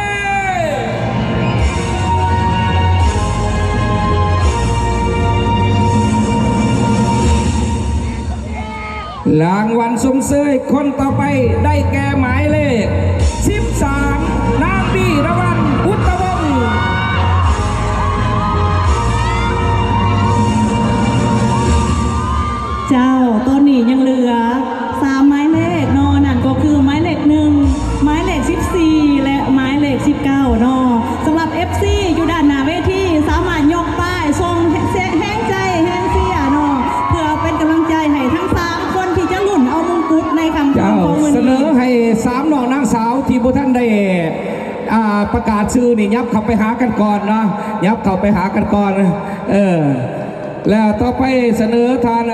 ລາງວັນຊົມເຊີຍຄົນຕໍ່ໄປໄດ້ແກ່ໝາຍເລກສິບສາມ ນາງ ບີຣະວັນ ບຸດຕະວົງ. ເຈົ້າ, ຕອນນີ້ຍັງເຫຼືອສາມໝາຍເລກເນາະ, ນັ້ນກໍຄືໝາຍເລກໜຶ່ງ, ໝາຍເລກສິບສີ່ ແລະ ໝາຍເລກສິບເກົ້າເນາະ. ສຳລັບເອັຟຊີຢູ່ດ້ານໜ້າເວທີ ສາມາດຍົກປ້າຍສົ່ງແຮງໃຈແຮງເຊຍເນາະ ເພື່ອເປັນກຳລັງໃຈໃຫ້ທັງສາມຄົນທີ່ຈະລຸ້ນເອົາມົງກຸດໃນຄ່ຳຄືນຂອງມື້ນີ້. ເຈົ້າ, ສະເໜີໃຫ້ສາມນ້ອງນາງສາວທີ່ບໍ່ທັນໄດ້ ອ່າ ປະກາດຊື່ນີ້ ຫຍັບເຂົ້າໄປຫາກັນກ່ອນເນາະ, ຫຍັບເຂົ້າໄປຫາກັນກ່ອນ. ເອີ ແລ້ວຕໍ່ໄປສະເໜີທ່ານ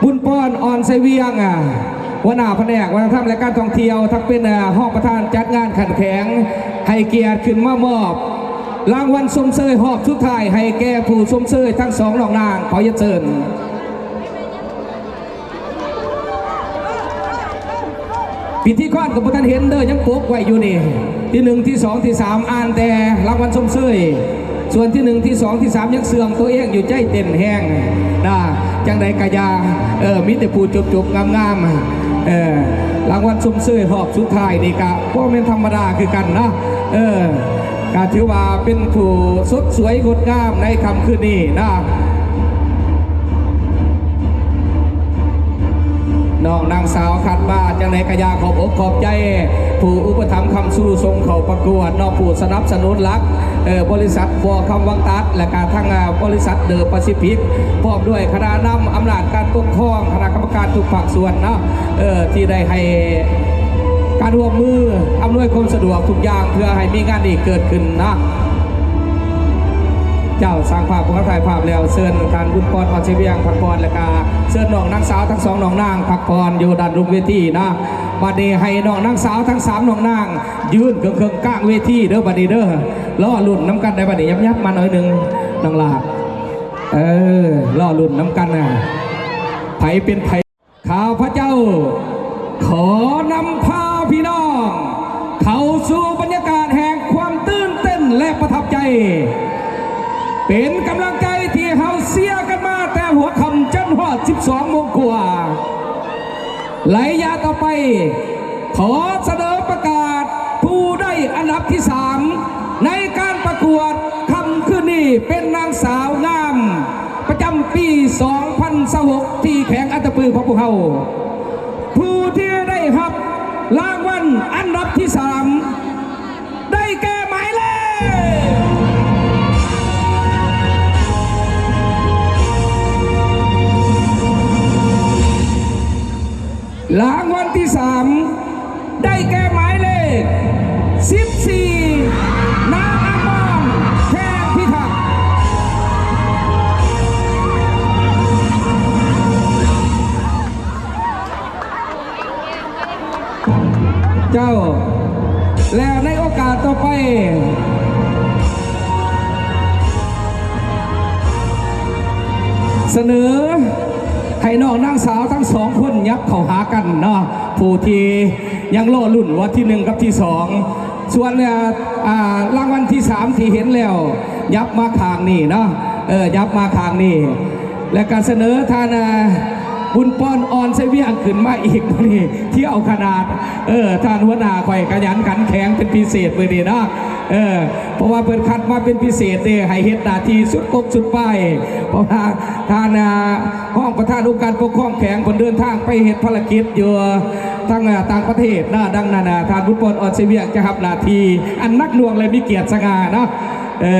ບຸນປອນ ອ່ອນໄຊວຽງ ອາ ຫົວໜ້າພະແນກວັດທະນະທຳ ແລະ ການທ່ອງທ່ຽວ ທັງເປັນ ອາ ຮອງປະທານຈັດງານຂັ້ນແຂວງ ໃຫ້ກຽດຂຶ້ນມາມອບລາງວັນຊົມເຊີຍຮອບສຸດທ້າຍໃຫ້ແກ່ຜູ້ຊົມເຊີຍທັງສອງນ້ອງນາງ. ຂໍຮຽນເຊີນ. ພິທີກອນກໍບໍ່ທັນເຫັນເດີ, ຍັງປົກໄວ້ຢູ່ນີ້, ທີໜຶ່ງ ທີສອງ ທີສາມ ອ່ານແຕ່ລາງວັນຊົມເຊີຍ. ສ່ວນທີໜຶ່ງ ທີສອງ ທີສາມ ຍັງເຊື່ອງຕົວເອງຢູ່, ໃຈເຕັ້ນແຮງນະ. ຈັ່ງໃດກະຢ່າ, ເອີ ມີແຕ່ຜູ້ຈົບໆ ງາມໆ. ເອີ ລາງວັນຊົມເຊີຍຮອບສຸດທ້າຍນີ້ກະບໍ່ແມ່ນທຳມະດາຄືກັນນະ. ເອີ ກະຖືວ່າເປັນຜູ້ສົດສວຍງົດງາມໃນຄ່ຳຄືນນີ້ນະ. ນ້ອງນາງສາວຄັດມາ ຈັ່ງໃດກະຢາກຂອບອົກຂອບໃຈຜູ້ອຸປະຖຳຄ້ຳຊູສົ່ງເຂົ້າປະກວດເນາະ, ຜູ້ສະໜັບສະໜູນຫຼັກ ເອີ ບໍລິສັດ ບໍ່ຄຳວັງຕັດ ແລະກະທັງ ອາ ບໍລິສັດ ເດີປາຊີຟິກ ພ້ອມດ້ວຍຄະນະນຳອຳນາດການປົກຄອງ, ຄະນະກຳມະການທຸກພາກສ່ວນເນາະ ເອີ ທີ່ໄດ້ໃຫ້ການຮ່ວມມື ອຳນວຍຄວາມສະດວກທຸກຢ່າງ ເພື່ອໃຫ້ມີງານນີ້ເກີດຂຶ້ນເນາະ. ເຈົ້າ, ຊ່າງພາບພວກເຮົາຖ່າຍພາບແລ້ວ, ເຊີນທ່ານບຸນປອນ ອ່ອນໄຊວຽງ ພັກຜ່ອນ ແລະກະເຊີນນ້ອງນາງສາວທັງສອງນ້ອງນາງພັກຜ່ອນຢູ່ດ້ານລຸ່ມເວທີເນາະ. ບັດນີ້ໃຫ້ນ້ອງນາງສາວທັງສາມນ້ອງນາງ ຢືນເຄິ່ງໆກາງເວທີເດີ ບັດນີ້ເດີ. ລໍລຸ້ນນຳກັນໄດ໋ ບັດນີ້ ຫຍັບໆມາໜ້ອຍໜຶ່ງ ນ້ອງຫຼ້າ. ເອີ ລໍລຸ້ນນຳກັນນະ ໃຜເປັນໃຜ. ຂ້າພະເຈົ້າຂໍນຳພາພີ່ນ້ອງເຂົ້າສູ່ບັນຍາກາດແຫ່ງຄວາມຕື່ນເຕັ້ນ ແລະ ປະທັບໃຈ, ເປັນກຳລັງໃຈທີ່ເຮົາເຊຍກັນມາແຕ່ຫົວຄ່ຳຈົນຮອດສິບສອງໂມງກວ່າ. ໄລຍະຕໍ່ໄປ ຂໍສະເໜີປະກາດຜູ້ໄດ້ອັນດັບທີສາມ ໃນການປະກວດຄ່ຳຄືນນີ້ ເປັນນາງສາວງາມປະຈຳປີສອງພັນຊາວຫົກ ທີ່ແຂວງອັດຕະປືຂອງພວກເຮົາ, ຜູ້ທີ່ໄດ້ຮັບລາງວັນອັນດັບທີສາມ ໄດ້ແກ່ໝາຍເລກ ລາງວັນທີສາມ ໄດ້ແກ່ໝາຍເລກສິບສີ່ ນາງອາມອນ ແພງພິທັກ. ເຈົ້າ ແລະ ໃນໂອກາດຕໍ່ໄປ, ສະເໜີໃຫ້ນ້ອງນາງສາວທັງສອງຄົນຫຍັບເຂົ້າຫາກັນເນາະ ຜູ້ທີ່ຍັງລໍລຸ້ນວ່າທີໜຶ່ງກັບທີສອງ ສ່ວນ ເອີ ອ່າ ລາງວັນທີສາມທີ່ເຫັນແລ້ວ ຫຍັບມາຂ້າງນີ້ເນາະ ເອີ ຫຍັບມາຂ້າງນີ້ ແລະກະສະເໜີທ່ານ ອ່າ ບຸນປອນ ອ່ອນໄຊວຽງ ຂຶ້ນມາອີກມື້ນີ້ ທ່ຽວຂະໜາດ ເອີ ທ່ານຫົວໜ້າຂ້ອຍຂະຫຍັນຂັນແຂງເປັນພິເສດມື້ນີ້ເນາະ ເອີ ເພາະວ່າເພິ່ນຄັດມາເປັນພິເສດເດ້ ໃຫ້ເຮັດໜ້າທີ່ສຸດກົກສຸດປາຍ ເພາະວ່າທ່ານ ອ່າ ຮອງປະທານອົງການປົກຄອງແຂວງ ເພິ່ນເດີນທາງໄປເຮັດພາລະກິດຢູ່ທາງ ອ່າ ຕ່າງປະເທດນະ. ດັ່ງນັ້ນນະ ທ່ານບຸນປອນ ອ່ອນໄຊວຽງ ຈະຮັບໜ້າທີ່ອັນໜັກໜ່ວງ ແລະ ມີກຽດສະຫງ່າເນາະ ເອີ.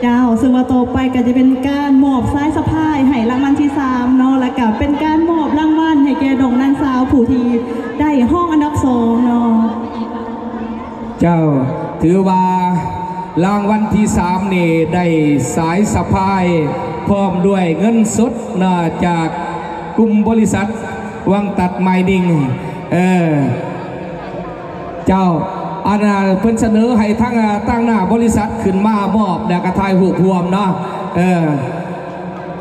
ເຈົ້າ ເຊິ່ງວ່າຕໍ່ໄປກໍຈະເປັນການມອບສາຍສະພາຍໃຫ້ລາງວັນທີສາມເນາະ ແລ້ວກໍເປັນການມອບລາງວັນໃຫ້ແກ່ນ້ອງນາງສາວຜູ້ທີ່ໄດ້ຮອງອັນດັບສອງເນາະ. ເຈົ້າ ຖືວ່າລາງວັນທີສາມນີ້ໄດ້ສາຍສະພາຍພ້ອມດ້ວຍເງິນສົດເນາະ ຈາກກຸ່ມບໍລິສັດວັງຕັດມາຍນິງ ເອີ ເຈົ້າ ອັນ ເພິ່ນສະເໜີໃຫ້ທາງ ອາ ຕາງໜ້າບໍລິສັດຂຶ້ນມາມອບ ແລ້ວກໍຖ່າຍຮູບຮ່ວມເນາະ ເອີ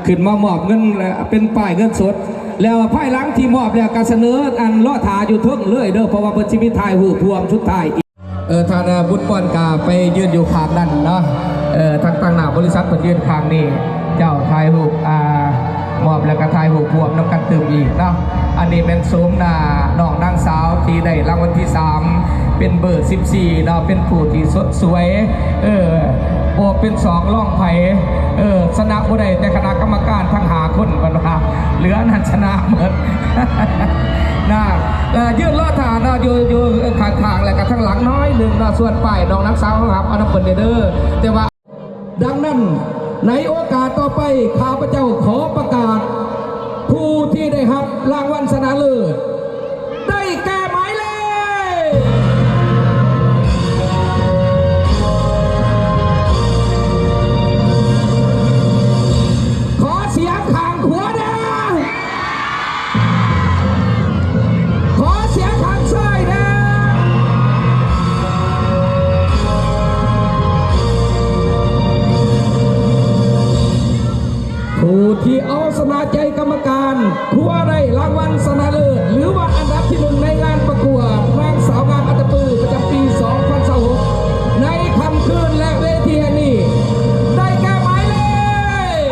ຂຶ້ນມາມອບເງິນ ເປັນປ້າຍເງິນສົດ ແລ້ວພາຍຫຼັງທີ່ມອບແລ້ວກໍສະເໜີ ອັນ ລໍຖ້າຢູ່ເທິງເລີຍເດີ ເພາະວ່າເພິ່ນຊິມີຖ່າຍຮູບຮ່ວມສຸດທ້າຍອີກ. ເອີ ທ່ານ ອາ ບຸນປອນກໍໄປຢືນຢູ່ຂ້າງນັ້ນເນາະ ເອີ ທາງຕາງໜ້າບໍລິສັດເພິ່ນຢືນຂ້າງນີ້ ເຈົ້າ ຖ່າຍຮູບ ອາ ມອບແລ້ວກໍຖ່າຍຮູບຮ່ວມນຳກັນຕື່ມອີກເນາະ. ອັນນີ້ແມ່ນໂສມໜ້ານ້ອງນາງສາວທີ່ໄດ້ລາງວັນທີສາມ ເປັນເບີສິບສີ່ເນາະ ເປັນຜູ້ທີ່ສົດສວຍ ເອີ ບໍ່ເປັນສອງລອງໃຜ ເອີ ຊະນະບໍ່ໄດ້ແຕ່ຄະນະກຳມະການທັງຫ້າຄົນ ເພິ່ນວ່າ ເຫຼືອນັ້ນຊະນະໝົດ ນະ ເອີ ຢືນລໍຖ້າເນາະ ຢູ່ ຢູ່ຂ້າງໆ ແລ້ວກໍທາງຫຼັງໜ້ອຍໜຶ່ງເນາະ ສ່ວນປ້າຍນ້ອງນາງສາວເຮົາຮັບເອົານຳເພິ່ນເດີ ແຕ່ວ່າ ດັ່ງນັ້ນ ໃນໂອກາດຕໍ່ໄປ ຂ້າພະເຈົ້າຂໍປະກາດ ຜູ້ທີ່ໄດ້ຮັບລາງວັນຊະນະເລີດ ໄດ້ແກ່ໝາຍເລກ ຂໍສຽງຂ້າງຂວາແດ່ ຂໍສຽງຂ້າງຊ້າຍແດ່. ຜູ້ທີ່ເອົາຊະນະໃຈກຳມະການ ຄວ້າໄດ້ລາງວັນຊະນະເລີດ ຫຼືວ່າອັນດັບທີໜຶ່ງໃນງານປະກວດນາງສາວງາມອັດຕະປືປະຈຳປີສອງພັນຊາວຫົກ ໃນຄ່ຳຄືນ ແລະ ເວທີແຫ່ງນີ້ ໄດ້ແກ່ໝາຍເລກ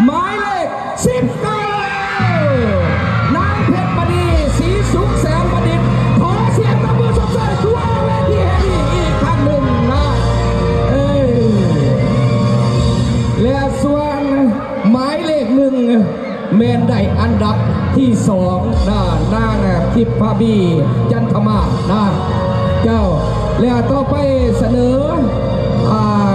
ໝາຍເລກສິບເກົ້າ ນາງເພັດມະນີ ສີສຸກແສນບັນດິດ ຂໍສຽງຕົບມືຊົມເຊີຍທົ່ວເວທີແຫ່ງນີ້ອີກຄັ້ງໜຶ່ງນະ ເອີ ແລະ ສ່ວນໝາຍເລກໜຶ່ງ ແມ່ນໄດ້ອັນດັບທີສອງນະ ນາງ ທິບພະບີ ຈັນທະມານນະ ເຈົ້າ ແລ້ວຕໍ່ໄປສະເໜີ ອ່າ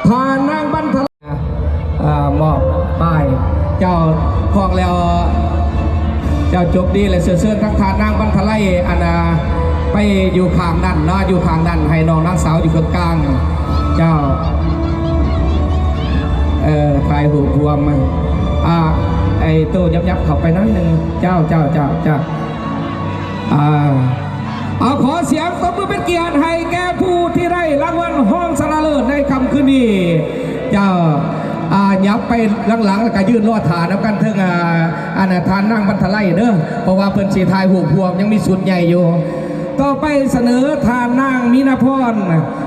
ທ່ານນາງບັນທະ ອ່າ ມອບປ້າຍ ເຈົ້າ ຄອງແລ້ວ ເຈົ້າ ຈົບດີແລ້ວ ເຊີນ ເຊີນທາງທ່ານນາງບັນທະໄລ ອັນ ອ່າ ໄປຢູ່ຂ້າງນັ້ນເນາະ ຢູ່ຂ້າງນັ້ນ ໃຫ້ນ້ອງນາງສາວຢູ່ເຄິ່ງກາງ ເຈົ້າ ເອີ ຖ່າຍຮູບຮ່ວມ ອ່າ ໄອ້ໂຕ ຫຍັບໆ ເຂົ້າໄປໜ້ອຍໜຶ່ງ ເຈົ້າ ເຈົ້າ ເຈົ້າ ເຈົ້າ ອ່າ ເອົາ ຂໍສຽງຕົບມືເປັນກຽດໃຫ້ແກ່ຜູ້ທີ່ໄດ້ລາງວັນຮອງຊະນະເລີດໃນຄ່ຳຄືນນີ້ ເຈົ້າ ອ່າ ຫຍັບໄປຫຼັງໆ ແລ້ວກໍຢືນລໍຖ້ານຳກັນເທິງ ອ່າ ອັນ ທ່ານນາງບັນທະໄລເດີ ເພາະວ່າເພິ່ນຊິຖ່າຍຮູບຮ່ວມ ຍັງມີຊຸດໃຫຍ່ຢູ່. ຕໍ່ໄປສະເໜີທ່ານນາງມີນາພອນ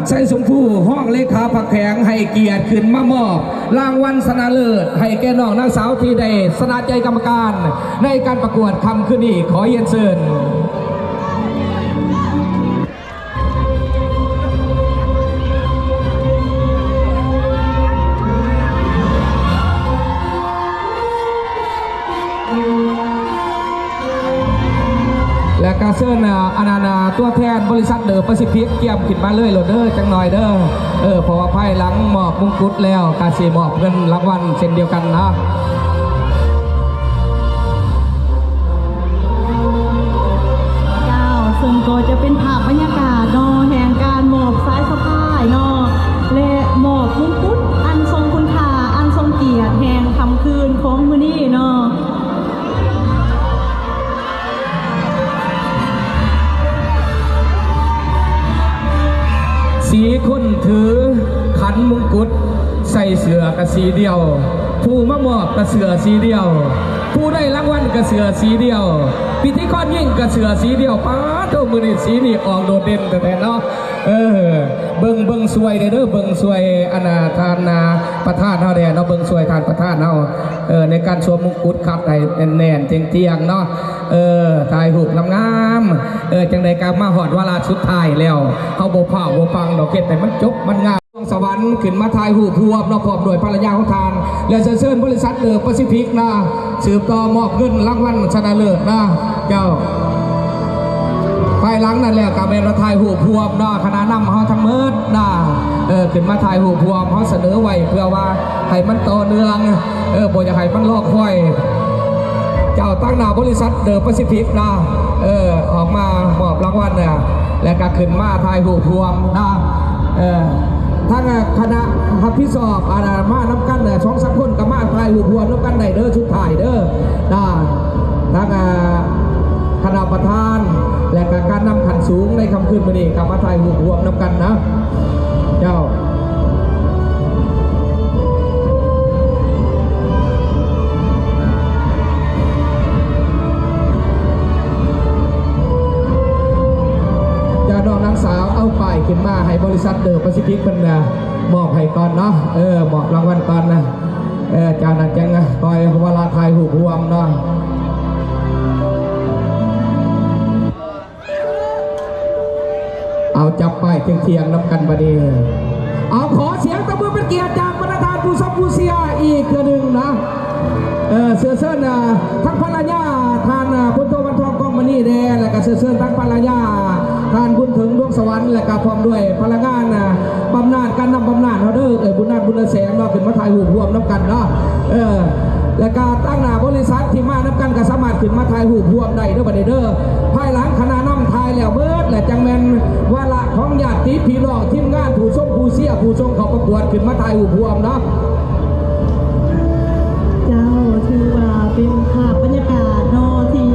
ໄຊສົມພູ ຮອງເລຂາພັກແຂວງ ໃຫ້ກຽດຂຶ້ນມາມອບລາງວັນຊະນະເລີດໃຫ້ແກ່ນ້ອງນາງສາວທີ່ໄດ້ຊະນະໃຈກຳມະການ ໃນການປະກວດຄ່ຳຄືນນີ້ ຂໍຮຽນເຊີນ. ແລະກະເຊີນ ອາ ອັນນັ້ນ ອາ ຕົວແທນບໍລິສັດເດີປາຊີຟິກ ກຽມຂຶ້ນມາເລີຍໂລດເດີ ຈັກໜ່ອຍເດີ ເອີ ເພາະວ່າພາຍຫຼັງມອບມຸງກຸດແລ້ວ ກະຊິມອບເງິນລາງວັນເຊັ່ນດຽວກັນເນາະ. ເຈົ້າ ເຊິ່ງກໍຈະເປັນພາບບັນຍາກາດເນາະ ແຫ່ງການມອບສາຍສະພາຍເນາະ ແລະ ມອບມຸງກຸດອັນຊົງຄຸນຄ່າ ອັນຊົງກຽດແຫ່ງຄ່ຳຄືນຂອງມື້ນີ້ເນາະ. ຄົນຖືຂັນມຸງກຸດ ໃສ່ເສື້ອກະສີດຽວ, ຜູ້ມາມອບກະເສື້ອສີດຽວ, ຜູ້ໄດ້ລາງວັນກະເສື້ອສີດຽວ, ພິທີກອນຍິງກະເສື້ອສີດຽວ. ປາດໂທ ມື້ນີ້ສີນີ້ອອກໂດດເດັ່ນແທ້ໆເນາະ. ເອີ ເບິ່ງ ເບິ່ງຊ່ວຍແດ່ເດີ ເບິ່ງຊ່ວຍອັນນ່າ ທ່ານ ອ່າ ປະທານເຮົາແດ່ເນາະ, ເບິ່ງຊ່ວຍທ່ານປະທານເຮົາ ເອີ ໃນການສວມມຸງກຸດ ຂັດໃຫ້ແໜ້ນໆ ທ່ຽງໆເນາະ. ເອີ ຖ່າຍຮູບງາມໆ. ເອີ ຈັ່ງໃດກໍມາຮອດວາລະສຸດທ້າຍແລ້ວ ເຮົາບໍ່ພ້າວບໍ່ຟັ່ງດອກ, ເຮັດໃຫ້ມັນຈົບມັນງາມ. ສະຫວັນຂຶ້ນມາຖ່າຍຮູບຮ່ວມເນາະ ພ້ອມດ້ວຍພັນລະຍາຂອງທ່ານ ແລະ ເຊີນເຊີນບໍລິສັດເດີປາຊີຟິກນະ ສືບຕໍ່ມອບເງິນລາງວັນຊະນະເລີດນະເຈົ້າ. ພາຍຫຼັງນັ້ນແລ້ວກໍແມ່ນວ່າຖ່າຍຮູບຮ່ວມເນາະ ຄະນະນຳເຮົາທັງໝົດນະ ເອີ ຂຶ້ນມາຖ່າຍຮູບຮ່ວມ. ເຮົາສະເໜີໄວ້ເພື່ອວ່າໃຫ້ມັນຕໍ່ເນື່ອງ ເອີ ບໍ່ຢາກໃຫ້ມັນລໍຄອຍ. ເຈົ້າ ຕາງໜ້າບໍລິສັດເດີປາຊີຟິກນະ ເອີ ອອກມາມອບລາງວັນນະ ແລ້ວກໍຂຶ້ນມາຖ່າຍຮູບຮ່ວມນະ. ເອີ ທາງຄະນະຮັບຜິດຊອບ ອັນ ມານຳກັນ ສອງສາມຄົນກໍມາຖ່າຍຮູບຮ່ວມນຳກັນໄດ້ເດີ ສຸດທ້າຍເດີນະ. ທາງຄະນະປະທານ ແລະກະການນຳຂັ້ນສູງໃນຄ່ຳຄືນມື້ນີ້ກໍມາຖ່າຍຮູບຮ່ວມນຳກັນນະເຈົ້າ. ຈາກນ້ອງນາງສາວເອົາປ້າຍຂຶ້ນມາໃຫ້ບໍລິສັດເດີປາຊີຟິກເພິ່ນ ອ່າ ມອບໃຫ້ກ່ອນເນາະ ເອີ ມອບລາງວັນກ່ອນນະ. ເອີ ຈາກນັ້ນຈັ່ງຄ່ອຍວາລະຖ່າຍຮູບຮ່ວມເນາະ. ເອົາ ຈັບປ້າຍທ່ຽງໆນຳກັນບາດນີ້. ເອົາ ຂໍສຽງຕົບມືເປັນກຽດຈາກບັນດາທ່ານຜູ້ຊົມຜູ້ເຊຍອີກເທື່ອໜຶ່ງນະ. ເອີ ເຊື້ອເຊີນ ອ່າ ທັງພັນລະຍາທ່ານ ອ່າ ພົນໂທ ວັນທອງ ກອງມະນີແດ່ ແລະກະເຊື້ອເຊີນທັງພັນລະຍາທ່ານ ບຸນເຖິງ ດວງສະຫວັນ ແລະກະພ້ອມດ້ວຍພະນັກງານ ອ່າ ບຳນານ ການນຳບຳນານເຮົາເດີ ເອີ ບຸນນາດ ບຸນນາແສງເນາະ ຂຶ້ນມາຖ່າຍຮູບຮ່ວມນຳກັນເນາະ. ເອີ ແລະກະຕາງໜ້າບໍລິສັດທີ່ມານຳກັນກໍສາມາດຂຶ້ນມາຖ່າຍຮູບຮ່ວມໄດ້ເດີ ບັດນີ້ເດີ. ພາຍຫຼັງຄະນະນຳຖ່າຍແລ້ວເບິດ ແລະຈັ່ງແມ່ນວາລະຂອງຍາດຕິພີ່ນ້ອງ ທີມງານ ຜູ້ຊົມຜູ້ເຊຍ ຜູ້ສົ່ງເຂົ້າປະກວດ ຂຶ້ນມາຖ່າຍຮູບຮ່ວມເນາະ. ເຈົ້າ ຖືວ່າເປັນພາບບັນຍາກາດເນາະ ທີ່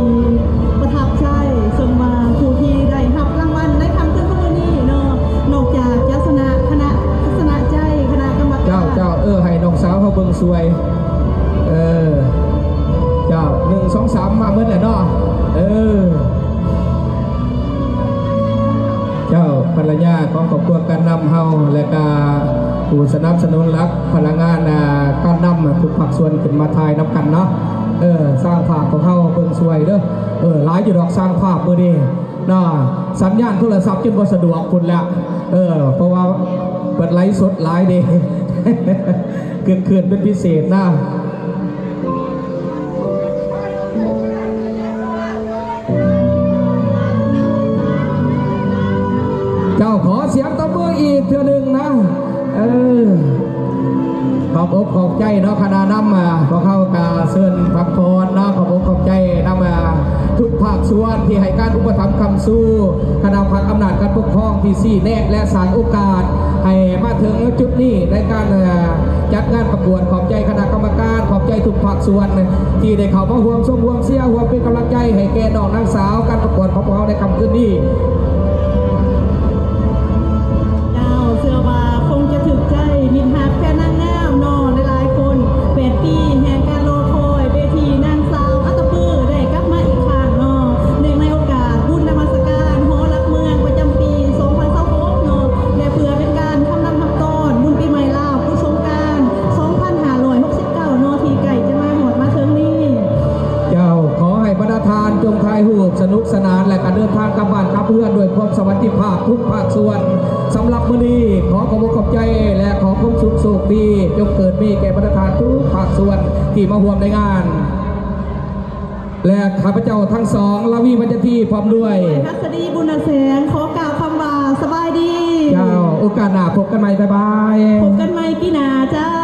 ປະທັບໃຈ ເຊິ່ງວ່າຜູ້ທີ່ໄດ້ຮັບລາງວັນໃນຄ່ຳຄືນຂອງມື້ນີ້ເນາະ ນອກຈາກຈະຊະນະຄະນະ ຊະນະໃຈຄະນະກຳມະການ ເຈົ້າ ເຈົ້າ ເອີ ໃຫ້ນ້ອງສາວເຮົາເບິ່ງຊ່ວຍ ເອີ ເຈົ້າ ໜຶ່ງ ສອງ ສາມ ມາໝົດແລ້ວເນາະ ເອີ. ເຈົ້າ ພັນລະຍາຂອງຄອບຄົວການນຳເຮົາ ແລະກະຜູ້ສະໜັບສະໜູນຫຼັກ ພະນັກງານ ອ່າ ການນຳທຸກພາກສ່ວນຂຶ້ນມາຖ່າຍນຳກັນເນາະ. ເອີ ຊ່າງພາບຂອງເຮົາເບິ່ງຊ່ວຍເດີ. ເອີ ຫຼາຍຢູ່ດອກຊ່າງພາບມື້ນີ້ເນາະ. ສັນຍານໂທລະສັບຈົນບໍ່ສະດວກພຸ້ນແຫຼະ. ເອີ ເພາະວ່າເພິ່ນໄລສົດຫຼາຍເດ້. ຄຶກຄື້ນເປັນພິເສດນະ. ເຈົ້າ ຂໍສຽງຕົບມືອີກເທື່ອໜຶ່ງນະ. ເອີ ຂອບອົກຂອບໃຈເນາະ ຄະນະນຳ ພວກເຮົາກະເຊີນພັກຜ່ອນເນາະ. ຂອບອົກຂອບໃຈນຳ ທຸກພາກສ່ວນທີ່ໃຫ້ການອຸປະຖຳຄ້ຳຊູ ຄະນະພັກອຳນາດການປົກຄອງທີ່ຊີ້ແນະ ແລະ ສ້າງໂອກາດໃຫ້ມາເຖິງຈຸດນີ້ໃນການ ເອີ ຈັດງານປະກວດ. ຂອບໃຈຄະນະກຳມະການ, ຂອບໃຈທຸກພາກສ່ວນທີ່ໄດ້ເຂົ້າມາຮ່ວມຊົມ, ຮ່ວມເຊຍ, ຮ່ວມເປັນກຳລັງໃຈໃຫ້ແກ່ນ້ອງນາງສາວການປະກວດຂອງພວກເຮົາໃນຄ່ຳຄືນນີ້. ເຈົ້າ ເຊື່ອວ່າຄົງຈະຖືກໃຈມິດຮັກແຟນນາງງາມເນາະ ຫຼາຍໆຄົນ. ແປດປີແຫ່ງການລໍຄອຍ ເວທີນາງສາວອັດຕະປືໄດ້ກັບມາອີກຄັ້ງເນາະ ເນື່ອງໃນໂອກາດບຸນນະມັດສະການຫໍຫຼັກເມືອງປະຈຳປີສອງພັນຊາວຫົກເນາະ ແລະ ເພື່ອເປັນການທຳນຳຮັບຕ້ອນບຸນປີໃໝ່ລາວ ບຸນສົງການສອງພັນຫ້າຮ້ອຍຫົກສິບເກົ້າເນາະ ທີ່ໃກ້ຈະມາຮອດມາເຖິງນີ້. ເຈົ້າ ຂໍໃຫ້ບັນດາທ່ານຈົ່ງຖ່າຍຮູບສະໜຸກສະໜານ ແລະ ກະເດີນທາງກັບບ້ານກັບເຮືອນດ້ວຍຄວາມສະຫວັດດີພາບທຸກພາກສ່ວນ. ສຳລັບມື້ນີ້ ຂໍຂອບອົກຂອບໃຈ ແລະ ຂໍຄວາມສຸກໂຊກດີຈົ່ງເກີດມີແກ່ບັນດາທ່ານທຸກພາກສ່ວນທີ່ມາຮ່ວມໃນງານ. ແລະ ຂ້າພະເຈົ້າທັງສອງ ລາວີ ວັນຍະທີ ພ້ອມດ້ວຍ ທັດສະດີ ບຸນນາແສງ ຂໍກ່າວຄຳວ່າສະບາຍດີ. ເຈົ້າ ໂອກາດໜ້າພົບກັນໃໝ່. ບາຍບາຍ. ພົບກັນໃໝ່ປີໜ້າເຈົ້າ.